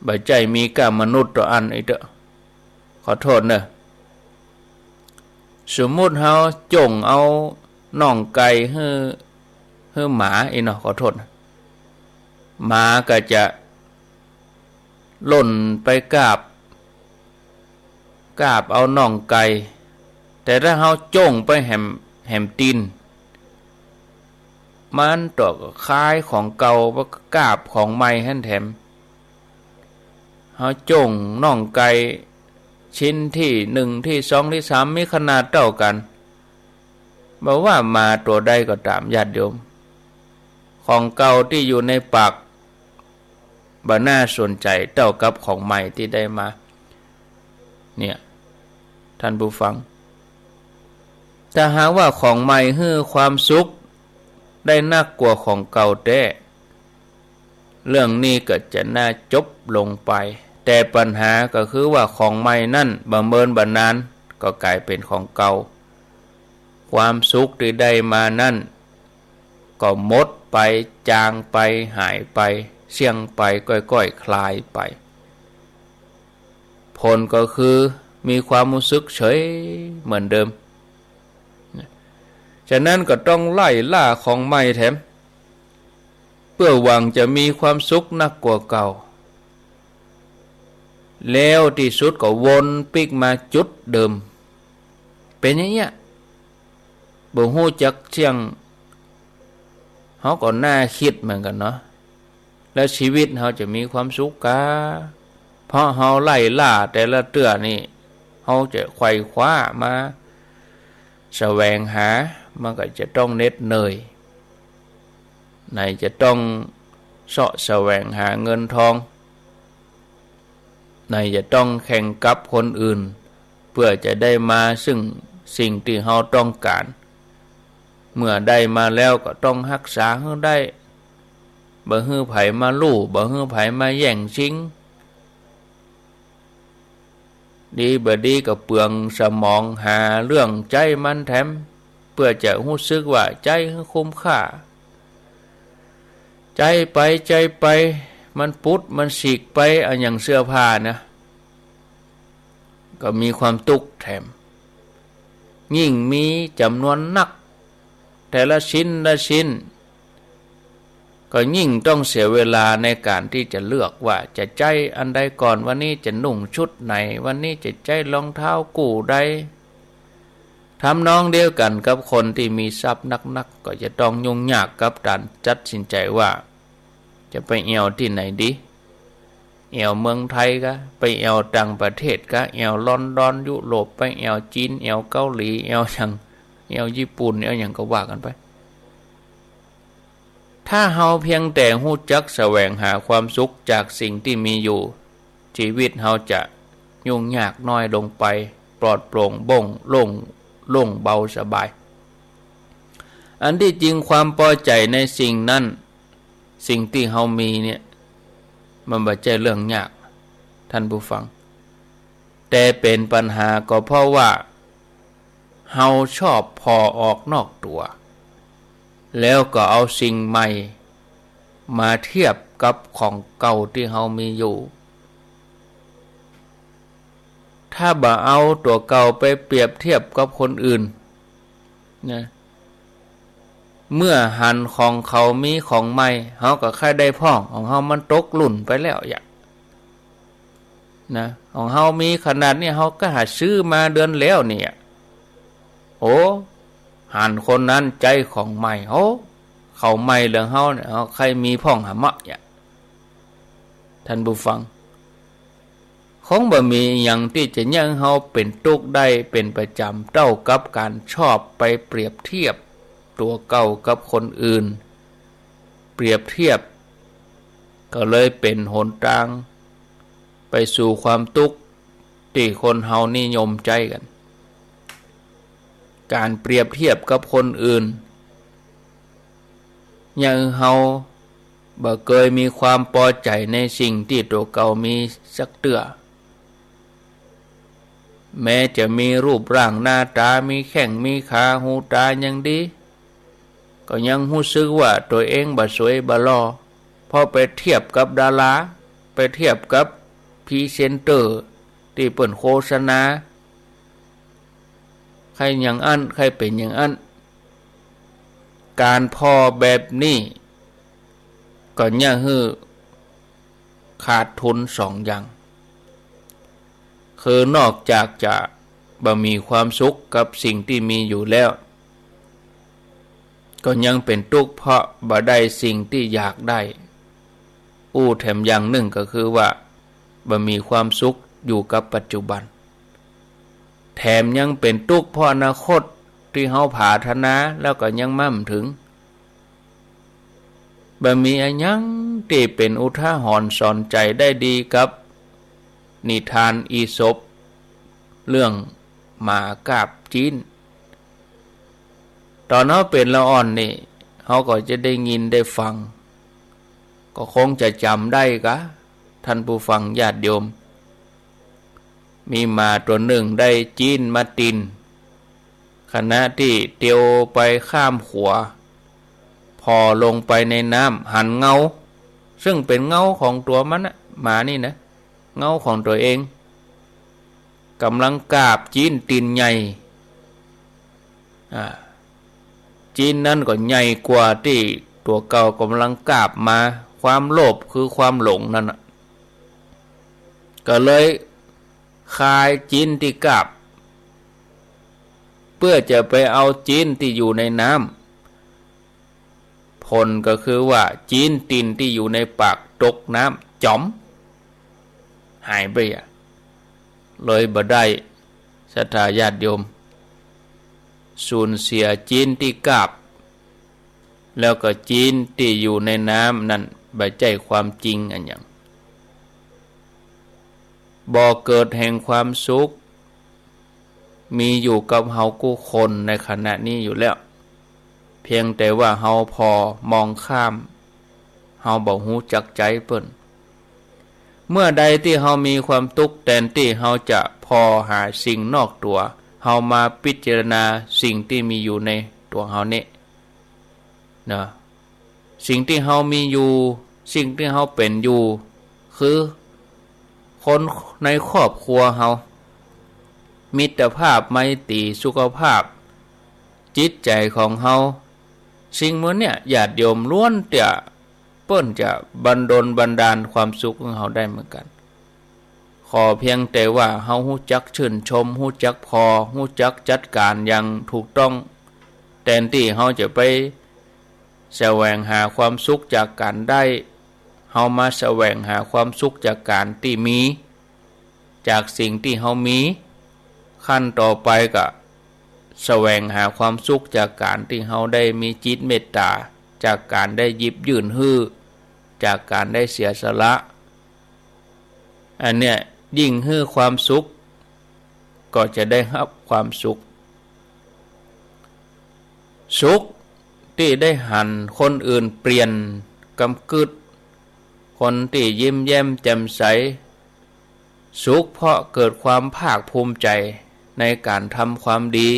บ่ใจ้มีก้ามนุษย์ตั๋วอั้นอี้เต๊อะ ขอโต้ษเน่อ สมมุติเฮาจ้งเอาน่องไก่หื้อ หื้อหมาอี้เนาะ ขอโต้ษ หมาก็จะล่นไปกาบ กาบเอาน่องไก่ แต่ถ้าเฮาจ้งไปแหม แหมตี๋น มันตั๋วก็คายของเก่า บ่กาบของใหม่หั้นแถม เฮาจ้งน่องไก่ชิ้นตี้นึ่ง ตี้สอง ตี้สาม มีขนาดเต้ากั๋น บ่ว่าหมาตั๋วใดก็ต๋าม ญาติโยม ของเก่าตี้อยู่ในปาก บ่น่าสนใจ๋เต้ากับของใหม่ตี้ได้มา เนี่ย ท่านผู้ฟัง ถ้าหากว่าของใหม่หื้อความสุขได้นักกว่าของเก่าแต๊ เรื่องนี้ก็จะน่าจบลงไป แต่ปัญหาก็คือว่าของใหม่นั้นบ่เมินบ่นานก็ก๋ายเป๋นของเก่า ความสุขตี้ได้มานั้นก็หมดไป จางไป หายไป เสี้ยงไป ก้อยๆ คลายไป ผลก็คือมีความฮู้สึกเฉยเหมือนเดิม ฉะนั้นก็ต้องไล่ล่าของใหม่แถม เปื้อหวังจะมีความสุขนักกว่าเก่า แล้วตี้สุดก็วนปิ๊กมาจุดเดิม เป๋นอย่างเงี้ย บ่ฮู้จักเสี้ยง เฮาก็น่าคิดเหมือนกั๋นเนาะ แล้วชีวิตเฮาจะมีความสุขกา เพราะเฮาไล่ล่าแต่ละเตื้อนี่ เฮาจะไขว่คว้ามาแสวงหา มันก็จะต้องเหน็ดเหนื่อย ไหนจะต้องเซาะแสวงหาเงินทอง ไหนจะต้องแข่งกับคนอื่น เปื้อจะได้มาซึ่งสิ่งตี้เฮาต้องก๋าน เมื่อได้มาแล้วก็ต้องฮักษาหื้อได้ บ่หื้อใผมาลู่ บ่หื้อใผมาแย่งชิง ดีบ่ดีก็เปลืองสมองหาเรื่องใจ๊มันแถม เปื้อจะฮู้สึกว่าใจ๊หื้อคุ้มค่า ใจ๊ไปใจ๊ไป มันปุดมันสิกไป อะอย่างเสื้อผ้านะ ก็มีความตุ๊กข์แถม ยิ่งมีจ๋ำนวนนัก แต่ละชิ้นละชิ้น ก็ยิ่งต้องเสียเวลาในก๋านตี้จะเลือกว่าจะใจ๊อันใดก่อน วันนี้จะนุ่งชุดไหน วันนี้จะใจ๊รองเท้ากู้ใด ทำนองเดียวกั๋นกับคนตี้มีทรัพย์นักๆ ก็จะต้องยุ่งยากกับก๋านตัดสินใจ๋ว่า จะไปแอ่วตี้ไหนดี แอ่วเมืองไทยกา ไปแอ่วต่างประเทศกา แอ่วลอนดอน ยุโรป ไปแอ่วจีน แอ่วเกาหลี แอ่วหยัง แอ่วญี่ปุ่น แอ่วหยังก็ว่ากั๋นไป ถ้าเฮาเพียงแต่ฮู้จักแสวงหาความสุขจากสิ่งตี้มีอยู่ ชีวิตเฮาจะยุ่งยากน้อยลงไป ปลอดโปร่งโบ้งโล่ง โล่งเบาสบาย อันตี้จริงความปอใจ๋ในสิ่งนั้น สิ่งตี้เฮามีเนี่ย มันบ่ใจ้เรื่องยาก ท่านผู้ฟัง แต่เป๋นปัญหาก็เพราะว่า เฮาชอบผ่อออกนอกตั๋ว แล้วก็เอาสิ่งใหม่มาเทียบกับของเก่าตี้เฮามีอยู่ ถ้าบ่เอาตั๋วเก่าไปเปรียบเทียบกับคนอื่นนะ เมื่อหันของเขามีของใหม่ เฮาก็ใค่ได้พ่อง ของเฮามันตกรุ่นไปแล้วยะ นะ ของเฮามีขนาดนี้ เฮาก็หาซื้อมาเดือนแล้วเนี่ย โอ้ หันคนนั้นใจ๊ของใหม่ โอ้ เขาใหม่เหลืองเฮาเนี่ย เฮาใค่มีพ่องหาเมาะเนี่ย ท่านผู้ฟัง คงบ่มีอะหยังตี้จะเยียะหื้อเฮาเป๋นตุ๊กข์ได้เป๋นประจ๋ำเต้ากับก๋านชอบไปเปรียบเทียบตั๋วเก่ากับคนอื่น เปรียบเทียบ ก็เลยเป๋นหนตางไปสู่ความตุ๊กข์ตี้คนเฮานิยมใจ๊กั๋น ก๋านเปรียบเทียบกับคนอื่น เยียะหื้อเฮาบ่เกยมีความปอใจ๋ในสิ่งตี้ตั๋วเก่ามีสักเตื้อ แม้จะมีรูปร่างหน้าต๋า มีแข้งมีขา หูต๋าหยังดี ก็ยังฮู้สึกว่าตั๋วเองบ่สวยบ่หล่อ เพราะไปเทียบกับดารา ไปเทียบกับพรีเซนเตอร์ตี้เปิ้นโฆษณา ใค่อย่างอั้น ใค่เป๋นอย่างอั้น ก๋านผ่อแบบนี้ ก็เยียะหื้อขาดทุนสองอย่าง คือนอกจากจะบ่มีความสุขกับสิ่งตี้มีอยู่แล้ว ก็ยังเป๋นตุ๊กข์เพราะบ่ได้สิ่งตี้อยากได้ อู้แถมอย่างนึ่งก็คือว่า บ่มีความสุขอยู่กับปัจจุบัน แถมยังเป๋นตุ๊กข์เพราะอนาคตตี้เฮาผาถนาแล้วก็ยังมาบ่เถิง บ่มีอะหยังตี้เป๋นอุทาหรณ์สอนใจ๋ได้ดีกับนิทานอีสป เรื่องหมากาบจี๊น ต๋อนเฮาเป๋นละอ่อนนี่ เฮาก็จะได้ยินได้ฟัง ก็คงจะจ๋ำได้กา ท่านผู้ฟังญาติโยม มีหมาตั๋วนึ่งได้จี๊นมาติ่น ขณะตี้เตียวไปข้ามขัว ผ่อลงไปในน้ำหันเงา ซึ่งเป๋นเงาของตั๋วมันนะ หมานี่นะ เงาของตั๋วเอง ก่ำลังกาบจี๊นติ่นใหญ่ อ่า จี๊นนั้นก็ใหญ่กว่าตี้ตั๋วเก่าก่ำลังกาบมา ความโลภคือความหลงนั่นน่ะ ก็เลยคายจี๊นตี้กาบ เปื้อจะไปเอาจี๊นตี้อยู่ในน้ำ ผลก็คือว่าจี๊นติ่นตี้อยู่ในปากตกน้ำจ๋อม หายไปอะ เลยบ่ได้ ศรัทธาญาติโยม สูญเสียจี๊นตี้กาบ แล้วก็จี๊นตี้อยู่ในน้ำนั้น บ่ใจ้ความจริงอะหยัง บ่อเกิดแห่งความสุข มีอยู่กับเฮากู้คนในขณะนี้อยู่แล้ว เพียงแต่ว่าเฮาผ่อมองข้าม เฮาบ่ฮู้จักใจ๊เปิ้น เมื่อใดตี้เฮามีความตุ๊กข์ แตนตี้เฮาจะผ่อหาสิ่งนอกตั๋ว เฮามาพิจารณาสิ่งตี้มีอยู่ในตั๋วเฮานี่ นะ สิ่งตี้เฮามีอยู่ สิ่งตี้เฮาเป๋นอยู่ คือคนในครอบครัวเฮา มิตรภาพ ไมตรี สุขภาพ จิตใจ๋ของเฮา สิ่งหมู่เนี้ย ญาติโยม ล้วนแต่เปิ้นจะบันดลบันดาลความสุขหื้อเฮาได้เหมือนกั๋น ขอเพียงแต่ว่าเฮาฮู้จักชื่นชม ฮู้จักผ่อ ฮู้จักจัดก๋านอย่างถูกต้อง แตนตี้เฮาจะไปแสวงหาความสุขจากก๋านได้ เฮามาแสวงหาความสุขจากก๋านตี้มี จากสิ่งตี้เฮามี ขั้นต่อไปก็แสวงหาความสุขจากก๋านตี้เฮาได้มีจิตเมตต๋า จากก๋านได้หยิบยื่นหื้อ จากก๋านได้เสียสละ อันเนี้ยยิ่งหื้อความสุข ก็จะได้ฮับความสุข สุขตี้ได้หันคนอื่นเปลี่ยนกำกึ๊ด คนตี้ยิ้มแย้มแจ่มใส สุขเพราะเกิดความภาคภูมิใจ๋ในก๋านทำความดี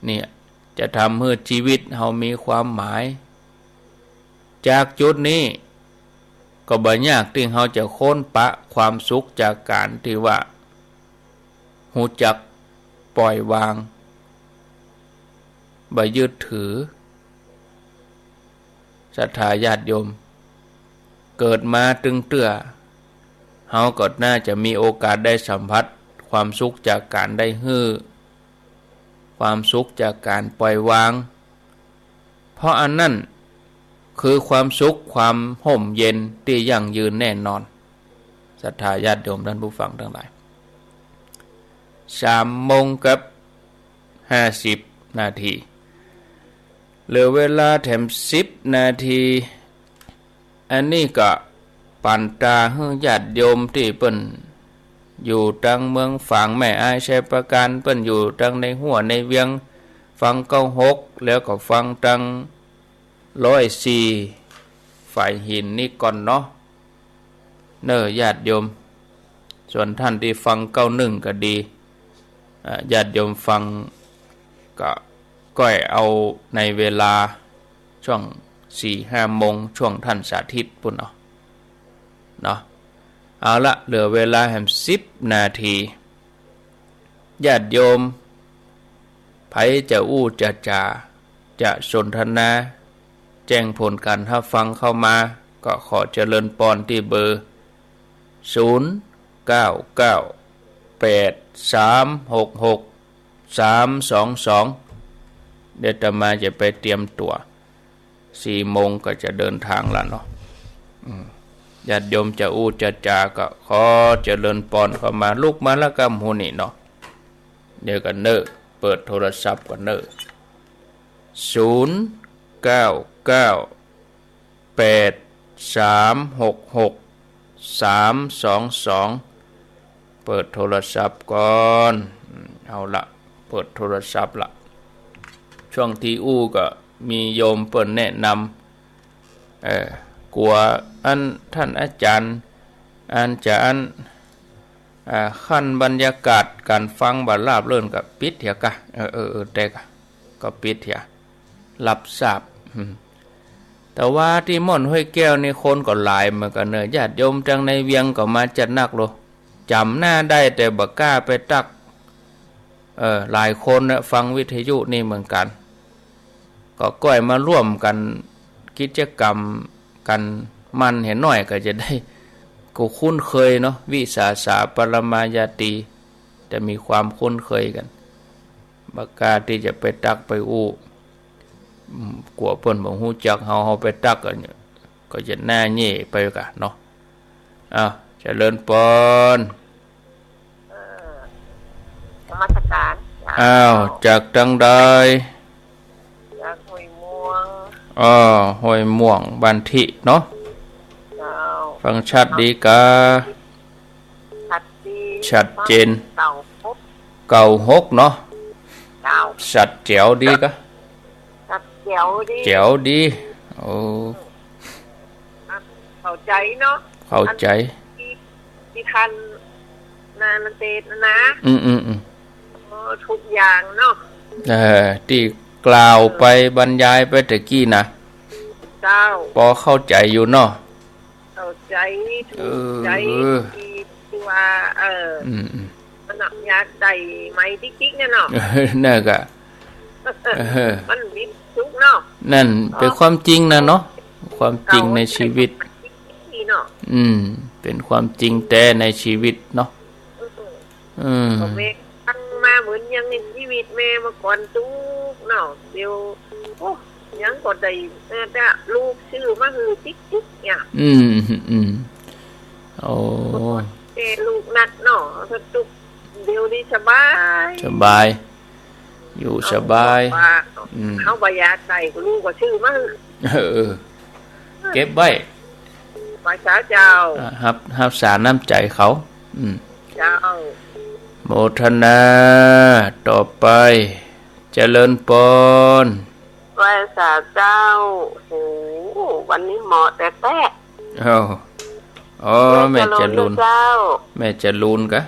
เนี่ย จะทำหื้อจีวิตเฮามีความหมาย จากจุดนี้ก็บ่ยากตี้เฮาจะค้นปะความสุขจากก๋านตี้ว่าฮู้จักปล่อยวาง บ่ยึดถือ ศรัทธาญาติโยม เกิดมาตึงเตื้อ เฮาก็น่าจะมีโอกาสได้สัมผัสความสุขจากก๋านได้หื้อ ความสุขจากก๋านปล่อยวาง เพราะอันนั้นคือความสุข ความฮ่มเย็นตี้ยั่งยืนแน่นอน ศรัทธาญาติโยมท่านผู้ฟังตังหลาย สามโมงกับห้าสิบนาที เหลือเวลาแถมสิบนาที อันนี้ก็ปั๋นตาหื้อญาติโยมตี้เปิ้นอยู่ตังเมืองฝางแม่อาย ชัยปราการ เปิ้นอยู่ตังในฮั่วในเวียง ฟังเก้าหก แล้วก็ฟังตังร้อยสี่ ฝายหินนี่ก่อนเนาะ เน่อญาติโยม ส่วนท่านตี้ฟังเก้าหนึ่งก็ดี อ่า ญาติโยมฟังก็ก้อยเอาในเวลาช่วงสี่ห้าโมง ช่วงท่านสาธิตปู้นเอาเนาะ เอาละ เหลือเวลาแหมสิบนาที ญาติโยม ใผจะอู้จะจ๋า จะสนทนา แจ้งผลก๋านฮับฟังเข้ามา ก็ขอเจริญปอนตี้เบอร์ ศูนย์ เก้า เก้า แปด สาม หก หก สาม สอง สอง เดี๋ยวอาตมาจะไปเตรียมตั๋ว สี่โมงก็จะเดินทางละเนาะ อืม ญาติโยมจะอู้จะจ๋าก็ขอเจริญปอนเข้ามา ลุกมาแล้วก็หมู่นี่เนาะ เดี๋ยวก่อนเน่อ เปิดโทรศัพท์ก่อนเน่อ ศูนย์ เก้า เก้า แปด สาม หก หก สาม สอง สอง เปิดโทรศัพท์ก่อน อืม เอาละ เปิดโทรศัพท์ละ ช่วงตี้อู้ก็มีโยมเปิ้นแนะนำ เอ่อ กั๋วอันท่านอาจ๋ารย์ อันจะอัน อ่า ขั้นบรรยากาศก๋านฟังบ่ราบรื่นก็ปิดเหียก่ะ เออ เออ เออ แต่ก่ะ ก็ปิดเหีย รับทราบ อืม แต่ว่าตี้ม่อนห้วยแก้วนี่คนก็หลายเหมือนกั๋นเน่อ ญาติโยมตังในเวียงก็มาจัดนักโล จ๋ำหน้าได้แต่บ่กล้าไปตั๊ก เออ หลายคนนะฟังวิทยุนี่เหมือนกั๋น ก็ก้อยมาร่วมกั๋นกิจกรรมกั๋น มันเหียหน้อยก็จะได้ ก็คุ้นเคยเนาะ วิสาสะปรมาญาตี จะมีความคุ้นเคยกั๋น บ่กล้าตี้จะไปตั๊กไปอู้ อืม กั๋วเปิ้นบ่ฮู้จักเฮา เฮาไปตั๊กก็ ก็จะหน้าเย่ไปก่ะเนาะ อ้าว เจริญปอน เออ นมัสการ อ้าว จากตังใด จากห้วยม่วง อ้อ ห้วยม่วง บ้านทิเนาะ เจ้า ฟังชัดดีกา ชัดดี ชัดเจน ฟังเก้าหก เก้าหกเนาะ เจ้า ชัดแจ๋วดีกา ชัดแจ๋วดี แจ๋วดี โอ้ เข้าใจ๋เนาะ เข้าใจ๋ อันตี้ ตี้ท่านนานาเตศน์นะ อืม อืม อืม เออ ทุกอย่างเนาะ เออ ตี้กล่าวไปบรรยายไปตะกี้นะ เจ้า ปอเข้าใจ๋อยู่เนาะ เข้าใจ๋ ถูกใจ๋ เออ ตี้ว่า เออ อืม อืม น น่ะ อยากได้ใหม่ติ๊กๆ เนี่ยเนาะ เออ นั่นกะ เออ มันมีสุขเนาะ นั่นเป๋นความจริงนะเนาะ ความจริงในชีวิต นี่เนาะ อืม เป๋นความจริงแต๊ในชีวิตเนาะ อืม อืม ก็แม่ฟังมาเหมือนอย่างในชีวิตแม่เมื่อก่อนตุ๊กข์เนาะ เดี๋ยว โอ้ ยังก็ได้ เออ แต่ลูกซื้อมาหื้อติ๊กๆ เนี่ย อืม อืม โอ้ แต่ลูกหนักเนาะ ก็ตุ๊กข์ เดี๋ยวนี้สบาย สบาย อยู่สบาย เอา อืม เฮาบ่อยากได้ ลูกก็ซื้อมาหื้อ เออ เก็บไว้ ไหว้สาเจ้า อ่า ฮับ ฮับสาน้ำใจ๋เขา อืม เจ้า โมทนา ต่อไป เจริญปอน ไหว้สาเจ้า โห วันนี้เหมาะแต๊ๆ อ้าว อ๋อ แม่จรูน แม่จรูนเจ้า แม่จรูนกะ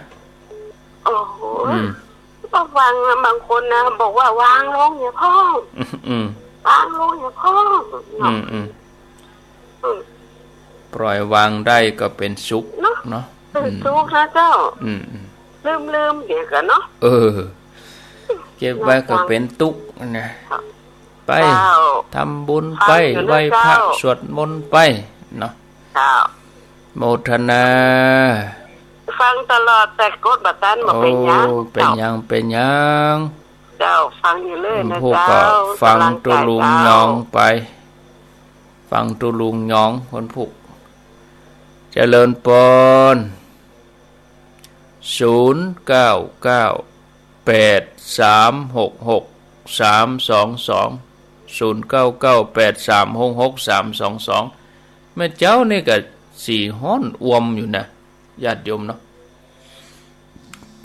โอ้โห อืม ก็ฟังนะ บางคนนะ บอกว่าวางลงอย่าพ่อง อืม วางลงอย่าพ่อง อืม อืม อืม ปล่อยวางได้ก็เป๋นสุขเนาะ เนาะ เป๋นสุขนะเจ้า อืม อืม อืม ลืมๆ เดี๋ยวก่อนเนาะ เออ เก็บไว้ก็เป๋นตุ๊กข์นะ ครับ ไป เจ้า ทำบุญไป ฟังอยู่นะ ไหว้พระ เจ้า สวดมนต์ไป เนาะ เจ้า โมทนา ฟังตลอด แต่กดบ่ตัน บ่เป๋นหยัง โอ้ เป๋นหยัง เป๋นหยัง เจ้า ฟังอยู่เลยนะ เจ้า ฟังตุ๊ลุงยองไป ฟังตุ๊ลุงยอง คนผู้ เจริญปอน ศูนย์เก้าเก้า แปดสามหกหก สามสองสอง ศูนย์เก้าเก้า แปดสามหกหก สามสองสอง แม่เจ้านี่ก็สีฮ้อนอ่วมอยู่นะ ญาติโยมเนาะ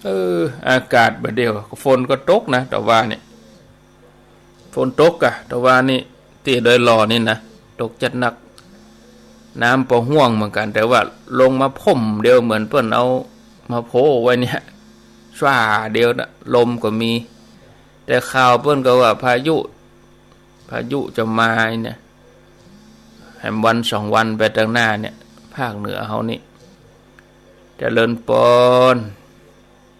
เออ อากาศบ่าเดี่ยว ฝนก็ตกนะ ตะวานี่ ฝนตกกะ ตะวานี่ ตี้ดอยหล่อนี่นะ ตกจัดหนัก น้ำปอฮ่วงเหมือนกั๋น แต่ว่าลงมาพ่มเดียว เหมือนเปิ้นเอามาโพไว้เนี่ย ฟ้าเดียวนะ ลมก็มี แต่ข่าวเปิ้นก็ว่าพายุ พายุจะมาเนี่ย แหมวันสองวันไปตังหน้าเนี่ย ภาคเหนือเฮานี่ เจริญปอน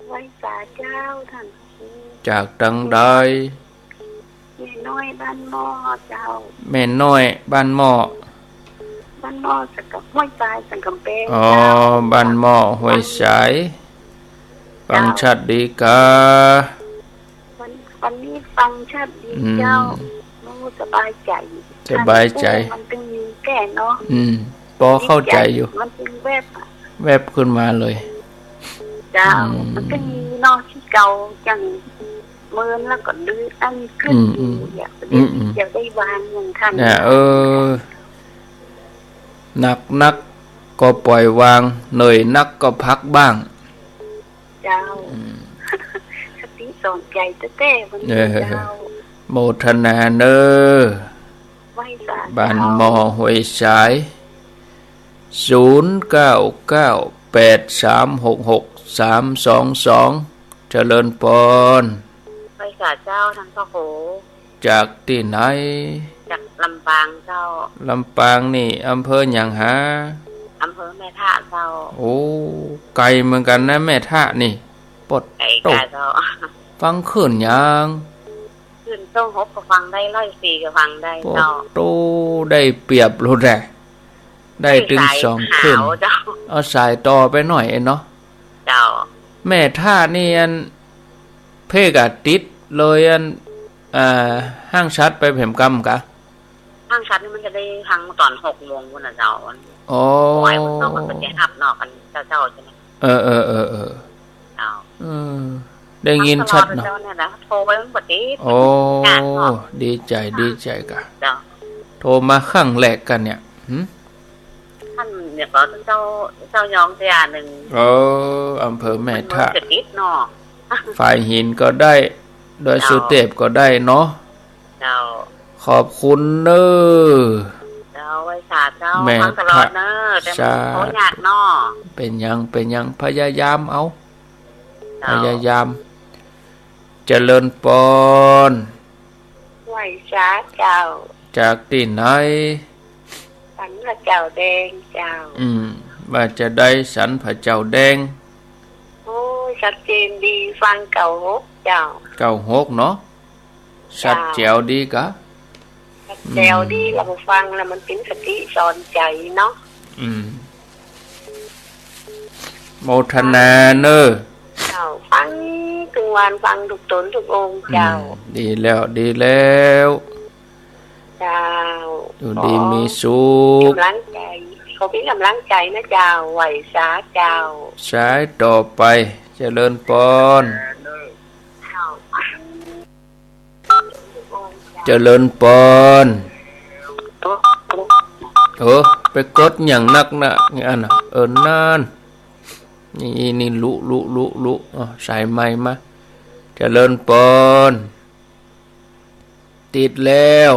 ไหว้สาเจ้าต้านพระครู จากตังใด แม่น้อยบ้านหม้อเจ้า แม่น้อยบ้านหม้อ บ้านหม้อสันกำ ห้วยทรายสันกำแปง อ๋อ เจ้า บ้านหม้อห้วยทราย ฟัง เจ้า ชัดดีกา วัน วันนี้ฟังชัดดี อืม เจ้า โอ้ สบายใจ๋ สบายใจ๋ มันตึงมีแก่เนาะ อืม ปอเข้าใจ๋อยู่ มันตึงแวบอะ แวบขึ้นมาเลย เจ้า อืม มันตึงมีเนาะ ตี้เก่าจังเมินแล้วก็ดื้ออั้นขึ้น อืม อืม อยู่ อยากได้ อืม อืม อยากได้วางอย่างทัน เนี่ย เออ หนักนักก็ปล่อยวาง เหนื่อยนักก็พักบ้าง เจ้า อืม คติสอนใจ๋แต๊ๆ วันนี้ เออ เจ้า โมทนาเน้อ ไหว้สาเจ้า บ้านหม้อห้วยทราย ศูนย์เก้าเก้า แปดสามหกหก สามสองสอง เจริญปอน ไหว้สาเจ้าต้านพระครู จากตี้ไหน จากลำปางเจ้า ลำปางนี่อำเภอหยังหา อำเภอแม่ทะเจ้า โอ้ ไก๋เหมือนกั๋นนะ แม่ทะนี่ ปอดโต้ ไก๋กาเจ้า ฟังคลื่นหยัง คลื่นช่องหกก็ฟังได้ ร้อยสี่ก็ฟังได้ ปอด เจ้า โต้ ได้เปรียบโลดแหละ ได้ตึงสองคลื่น สายขาวเจ้า เอาสายต่อไปหน่อยเนาะ เจ้า แม่ทะนี่อัน เพ่กะติดเลยอัน อ่า ห้างฉัตรไปแหมกำกะ ห้างฉัตรนี่มันจะได้ฟังต๋อนหกโมงพุ้นน่ะเจ้า อ๋อ บ่ายพุ้นเนาะ มันก็จะฮับเนาะ กันเจ้าๆ ใจ้ไหม เออ เออ เออ เออ เจ้า เออ ได้ยินชัดเนาะ ฟังตลอดเจ้าเนี่ยนะ โทรไปมันบ่ติด โอ้ ยากเนาะ ดีใจ๋ ดีใจ๋กะ เจ้า โทรมาครั้งแรกกั๋นเนี่ย หึ ต้านเนี่ยก็เจ้า เจ้ายองเตี้ยนึ่ง เออ อำเภอแม่ทะ มันจะติดเนาะ ฝายหินก็ได้ ดอยสุเทพก็ได้เนาะ เจ้า ขอบคุณเน้อ เจ้า ไหว้สาเจ้า แม่ทะ ฟังตลอดเน้อ แต่มันโทรยากเนาะ เป๋นหยัง เป๋นหยัง พยายามเอา เจ้า พยายาม เจริญปอน ไหว้สาเจ้า จากตี้ไหน สันพระเจ้าแดงเจ้า อืม ว่าจะได้สันพระเจ้าแดง โอ้ ชัดเจนดี ฟังเก้าหกเจ้า เก้าหกเนาะ ชัดแจ๋วดีกะ ชัดแจ๋วดี อืม เราฟังแล้วมันเป๋นคติสอนใจ๋เนาะ อืม โมทนาเน่อ เจ้า ฟังตึงวัน ฟังทุกต๋นทุกองค์เจ้า อืม ดีแล้ว ดีแล้ว เจ้า อยู่ดีมีสุข ก๋ำลังใจ๋ ขอเป๋นก๋ำลังใจ๋นะเจ้า ไหว้สาเจ้า สายต่อไป เจริญปอน เจ้า เจริญปอน เออ ไปกดหยังนักนะ นี่อันน่ะ เออ นั่น นี่ นี่ ลุ ลุ ลุ ลุ อ๋อ สายใหม่มา เจริญปอน ติดแล้ว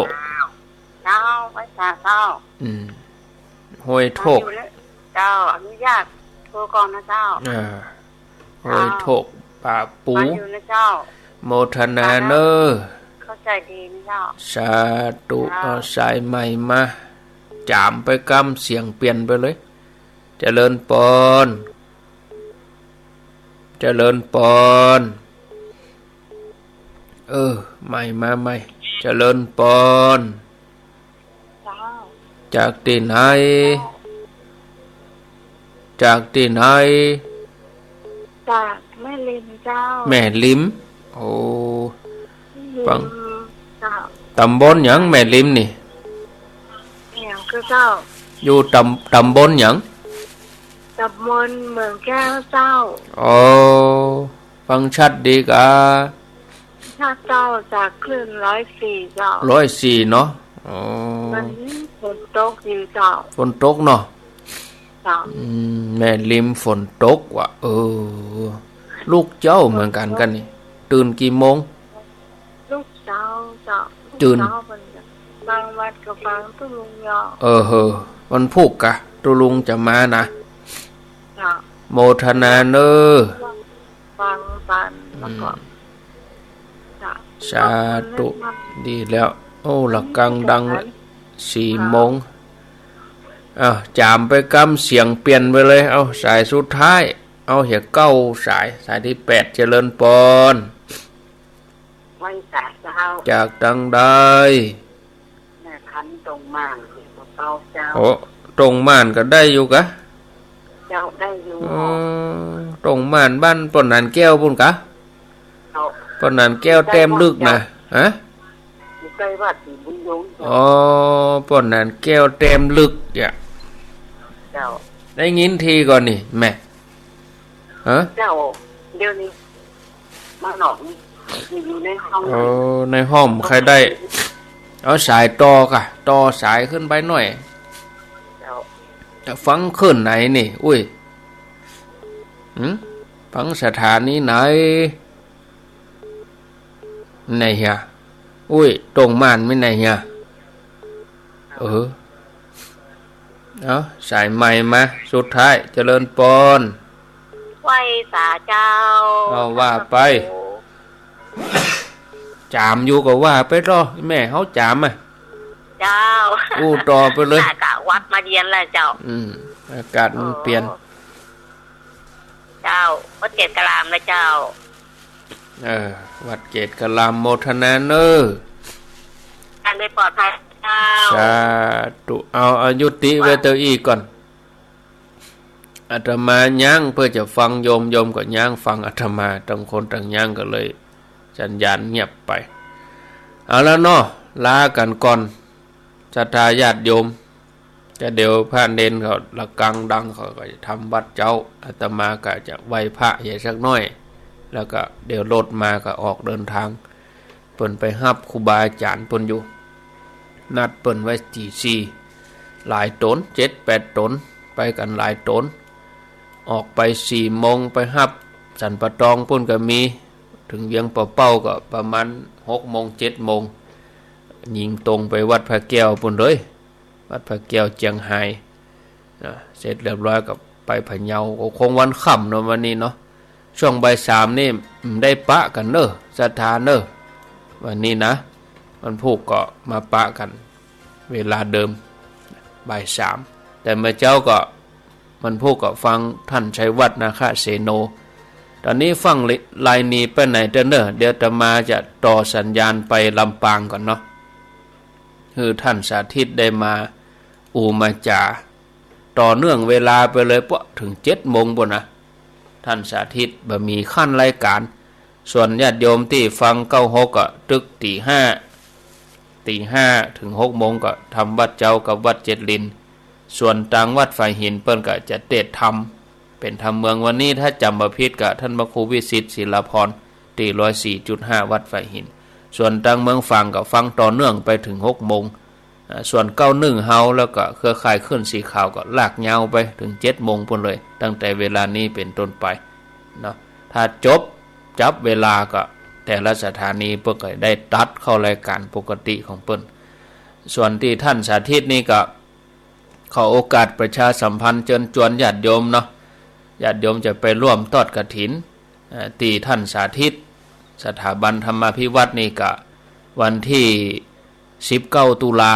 เจ้า ไหว้สาเจ้า อืม ห้วยโทก อยู่เนี่ย เจ้า อนุญาตโทรก่อนนะเจ้า อ่า ห้วยโทก ป่าปู ฟังอยู่นะเจ้า โมทนาเน่อ เข้าใจ๋ดีนะเจ้า สาธุ เจ้า เอาสายใหม่มา จ๋ามไปกำ เสียงเปลี่ยนไปเลย เจริญปอน เจริญปอน เออ ใหม่มาใหม่ เจริญปอน เจ้า จากตี้ไหน จากตี้ไหน จากแม่ริมเจ้า แม่ริม โอ้ อยู่ ฟัง เจ้า ต๋ำบลหยัง แม่ริมนี่ เมืองแก้วเจ้า อยู่ต๋ำ ต๋ำบลหยัง ต๋ำบลเมืองแก้วเจ้า อ๋อ ฟังชัดดีกะ ชัดเจ้า จากคลื่นร้อยสี่เจ้า ร้อยสี่เนาะ อ๋อ วันนี้ฝนตกอยู่เจ้า ฝนตกเนาะ เจ้า อืม แม่ริมฝนตกว่ะ เออ ลุกเจ๊าเหมือนกั๋นกั๋นนี่ ตื่นกี่โมง ลุกเจ๊าเจ้า ตื่น ลุกเจ๊าเปิ้น บางวัดก็ฟังตุ๊ลุงเนาะ เออ เฮอ วันพูกกะ ตุ๊ลุงจะมานะ เจ้า โมทนาเน่อ ฟังปัน แล้วก็ อืม เจ้า สาธุ ดีแล้ว โอ้ ละกังดัง สี่โมง อ้าว จ๋ามไปกำ เสียงเปลี่ยนไปเลย เอา สายสุดท้าย เอา เหีย เก้าสาย สายตี้แปด เจริญปอน ไหว้สาเจ้า จากตังใด แม่ขันตรงม่าน เจ้า โอ้ ตรงม่านก็ได้อยู่กะ เจ้า ได้อยู่ อ๋อ ตรงม่านบ้านป้อหนานแก้วปู้นกะ เจ้า ป้อหนานแก้วแต้มลึกนะ ฮะ อยู่ใก้วัดศรีบุญยงค์ อ๋อ ป้อหนานแก้วแต้มลึกเนี่ย เจ้า ได้ยินทีก่อนนี่แม่ ฮะ เจ้า เดี๋ยวนี้ มานอกนี่ อยู่ในห้อง เออ ในห้องใค่ได้ เอาสายต่อกะ ต่อสายขึ้นไปหน่อย เจ้า จะฟังคลื่นไหนนี่ อุ้ย หืม ฟังสถานีไหน ไหนเหีย อุ้ย ตรงม่านมีไหนเหีย เออ เอา สายใหม่มา สุดท้าย เจริญปอน ไหว้สาเจ้า เอา ว่าไป จ๋ามอยู่ก็ว่าไปต่อ แม่เฮาจ๋ามอ่ะ เจ้า อู้ต่อไปเลย น่ากะวัดมาเยียนแล้วเจ้า อืม อากาศมันเปลี่ยน โอ้ เจ้า วัดเกตกะลามนะเจ้า เออ วัดเกตกะลาม โมทนาเน่อ เดินโดยปลอดภัยเจ้า สาธุ เอา เอา ยุติไว้เต้าอี้ก่อน อาตมาย้างเปื้อจะฟังโยม โยมก็ย้างฟังอาตมา ต่างคนต่างย้างก็เลยสัญญาณเงียบไป เอาละเนาะ ลากั๋นก่อน ศรัทธาญาติโยม จะเดี๋ยวพระเณรเขาละกังดัง เขาก็จะทำวัตรเจ๊า อาตมาก็จะไหว้พระเหียสักหน้อย แล้วก็เดี๋ยวรถมาก็ออกเดินทาง เปิ้นไปฮับครูบาอาจ๋ารย์เปิ้นอยู่ นัดเปิ้นไว้ตีสี่ หลายต๋น เจ็ดแปดต๋น ไปกั๋นหลายต๋น ออกไปสี่โมง ไปฮับสันป่าตองปู้นก็มี เถิงเวียงป่าเป้าก็ประมาณหกโมง เจ็ดโมง ยิงตรงไปวัดพระแก้วปู้นเลย วัดพระแก้วเจียงฮาย นะ เสร็จเรียบร้อยก็ไปพะเยา ก็คงวันค่ำเนาะวันนี้เนาะ ช่วงบ่ายสามนี่ อืม ได้ปะกั๋นเน่อ ศรัทธาเน่อ วันนี้นะ วันพูกก็มาปะกั๋น เวลาเดิม บ่ายสาม แต่เมื่อเจ๊าก็ วันพูกก็ฟังท่านชัยวัฒน์นาคเสโน ต๋อนนี้ฟั่งไลน์หนีไปไหนเต๊อะเน่อ เดี๋ยวอาตมาจะต่อสัญญาณไปลำปางก่อนเนาะ หื้อท่านสาธิตได้มาอู้มาจ๋าต่อเนื่องเวลาไปเลย เป๊าะเถิงเจ็ดโมงปู้นนะ ท่านสาธิตบ่มีขั้นรายก๋าน ส่วนญาติโยมตี้ฟังเก้าหกก็ตึกตี๋ห้า ตี๋ห้าเถิงหกโมงก็ทำวัดเจ๊ากับวัดเจ็ดลิน ส่วนตางวัดฝายหินเปิ้นก็จะเตสน์ธรรม เป๋นธรรมเมือง วันนี้ถ้าจ๋ำบ่ผิดก็ท่านพระครูวิสิทธิ์ศิลาภรณ์ ตี้ร้อยสี่จุดห้าวัดฝายหิน ส่วนตางเมืองฝางก็ฟังต่อเนื่องไปเถิงหกโมง อ่า ส่วนเก้าหนึ่งเฮาแล้วก็เครือข่ายคลื่นสีขาวก็ลากยาวไปเถิงเจ็ดโมงปู้นเลย ตั้งแต่เวลานี้เป๋นต้นไปเนาะ ถ้าจบจับเวลาก็แต่ละสถานีเปิ้นก็ได้ตัดเข้ารายก๋านปกติของเปิ้น ส่วนตี้ท่านสาธิตนี่ก็ขอโอกาสประชาสัมพันธ์เจิญจวนญาติโยมเนาะ ญาติโยมจะไปร่วมตอดกฐิน เอ่อ ตี้ท่านสาธิต สถาบันธรรมาภิวัฒน์นี่ก็วันตี้สิบเก้าตุลา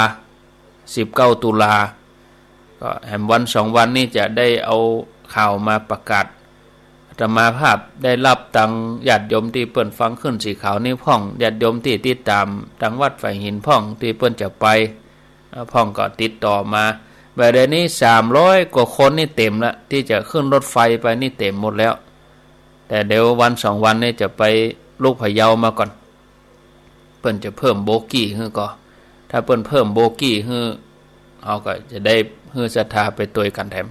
สิบเก้าตุลา ก็แหมวันสองวันนี้จะได้เอาข่าวมาประกาศ อาตมาภาพได้ฮับตางญาติโยมตี้เปิ้นฟังคลื่นสีขาวนี่พ่อง ญาติโยมตี้ติดต๋ามตางวัดฝายหินพ่องตี้เปิ้นจะไป อ่า พ่องก็ติดต่อมา บ่าเดี่ยวนี้สามร้อยกว่าคนนี่เต๋มละ ตี้จะขึ้นรถไฟไปนี่เต๋มหมดแล้ว แต่เดี๋ยววันสองวันนี้จะไปลุกพะเยามาก่อน เปิ้นจะเพิ่มโบกี้หื้อก่อ ถ้าเปิ้นเพิ่มโบกี้หื้อ เฮาก็จะได้หื้อศรัทธาไปตวยกั๋นแถม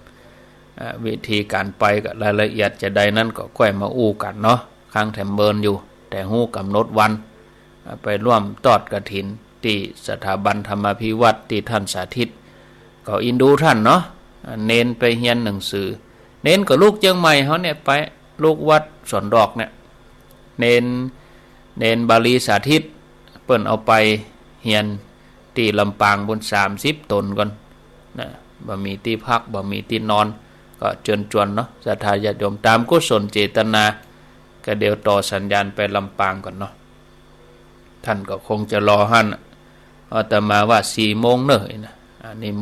อ่า วิธีก๋านไปกับรายละเอียดจะใดนั้นก็ก้อยมาอู้กั๋นเนาะ ค้างแถมเมินอยู่ แต่ฮู้ก๋ำหนดวัน อ่า ไปร่วมตอดกฐินตี้สถาบันธรรมาภิวัฒน์ตี้ท่านสาธิต ก็อินดูท่านเนาะ อ่า เณรไปเฮียนหนังสือ เณรก็ลูกเจียงใหม่เฮาเนี่ยไป ลูกวัดสวนดอกเนี่ย เณร เณรบาลีสาธิต เปิ้นเอาไปเฮียนตี้ลำปางปู้นสามสิบต๋นก่อนนะ บ่มีตี้พัก บ่มีตี้นอน ก็เจิญจวนเนาะ ศรัทธาญาติโยม ต๋ามกุศลเจตนา ก็เดี๋ยวต่อสัญญาณไปลำปางก่อนเนาะ ท่านก็คงจะรอหั้นน่ะ อาตมาว่าสี่โมงเน่อนะ อ่า นิมนต์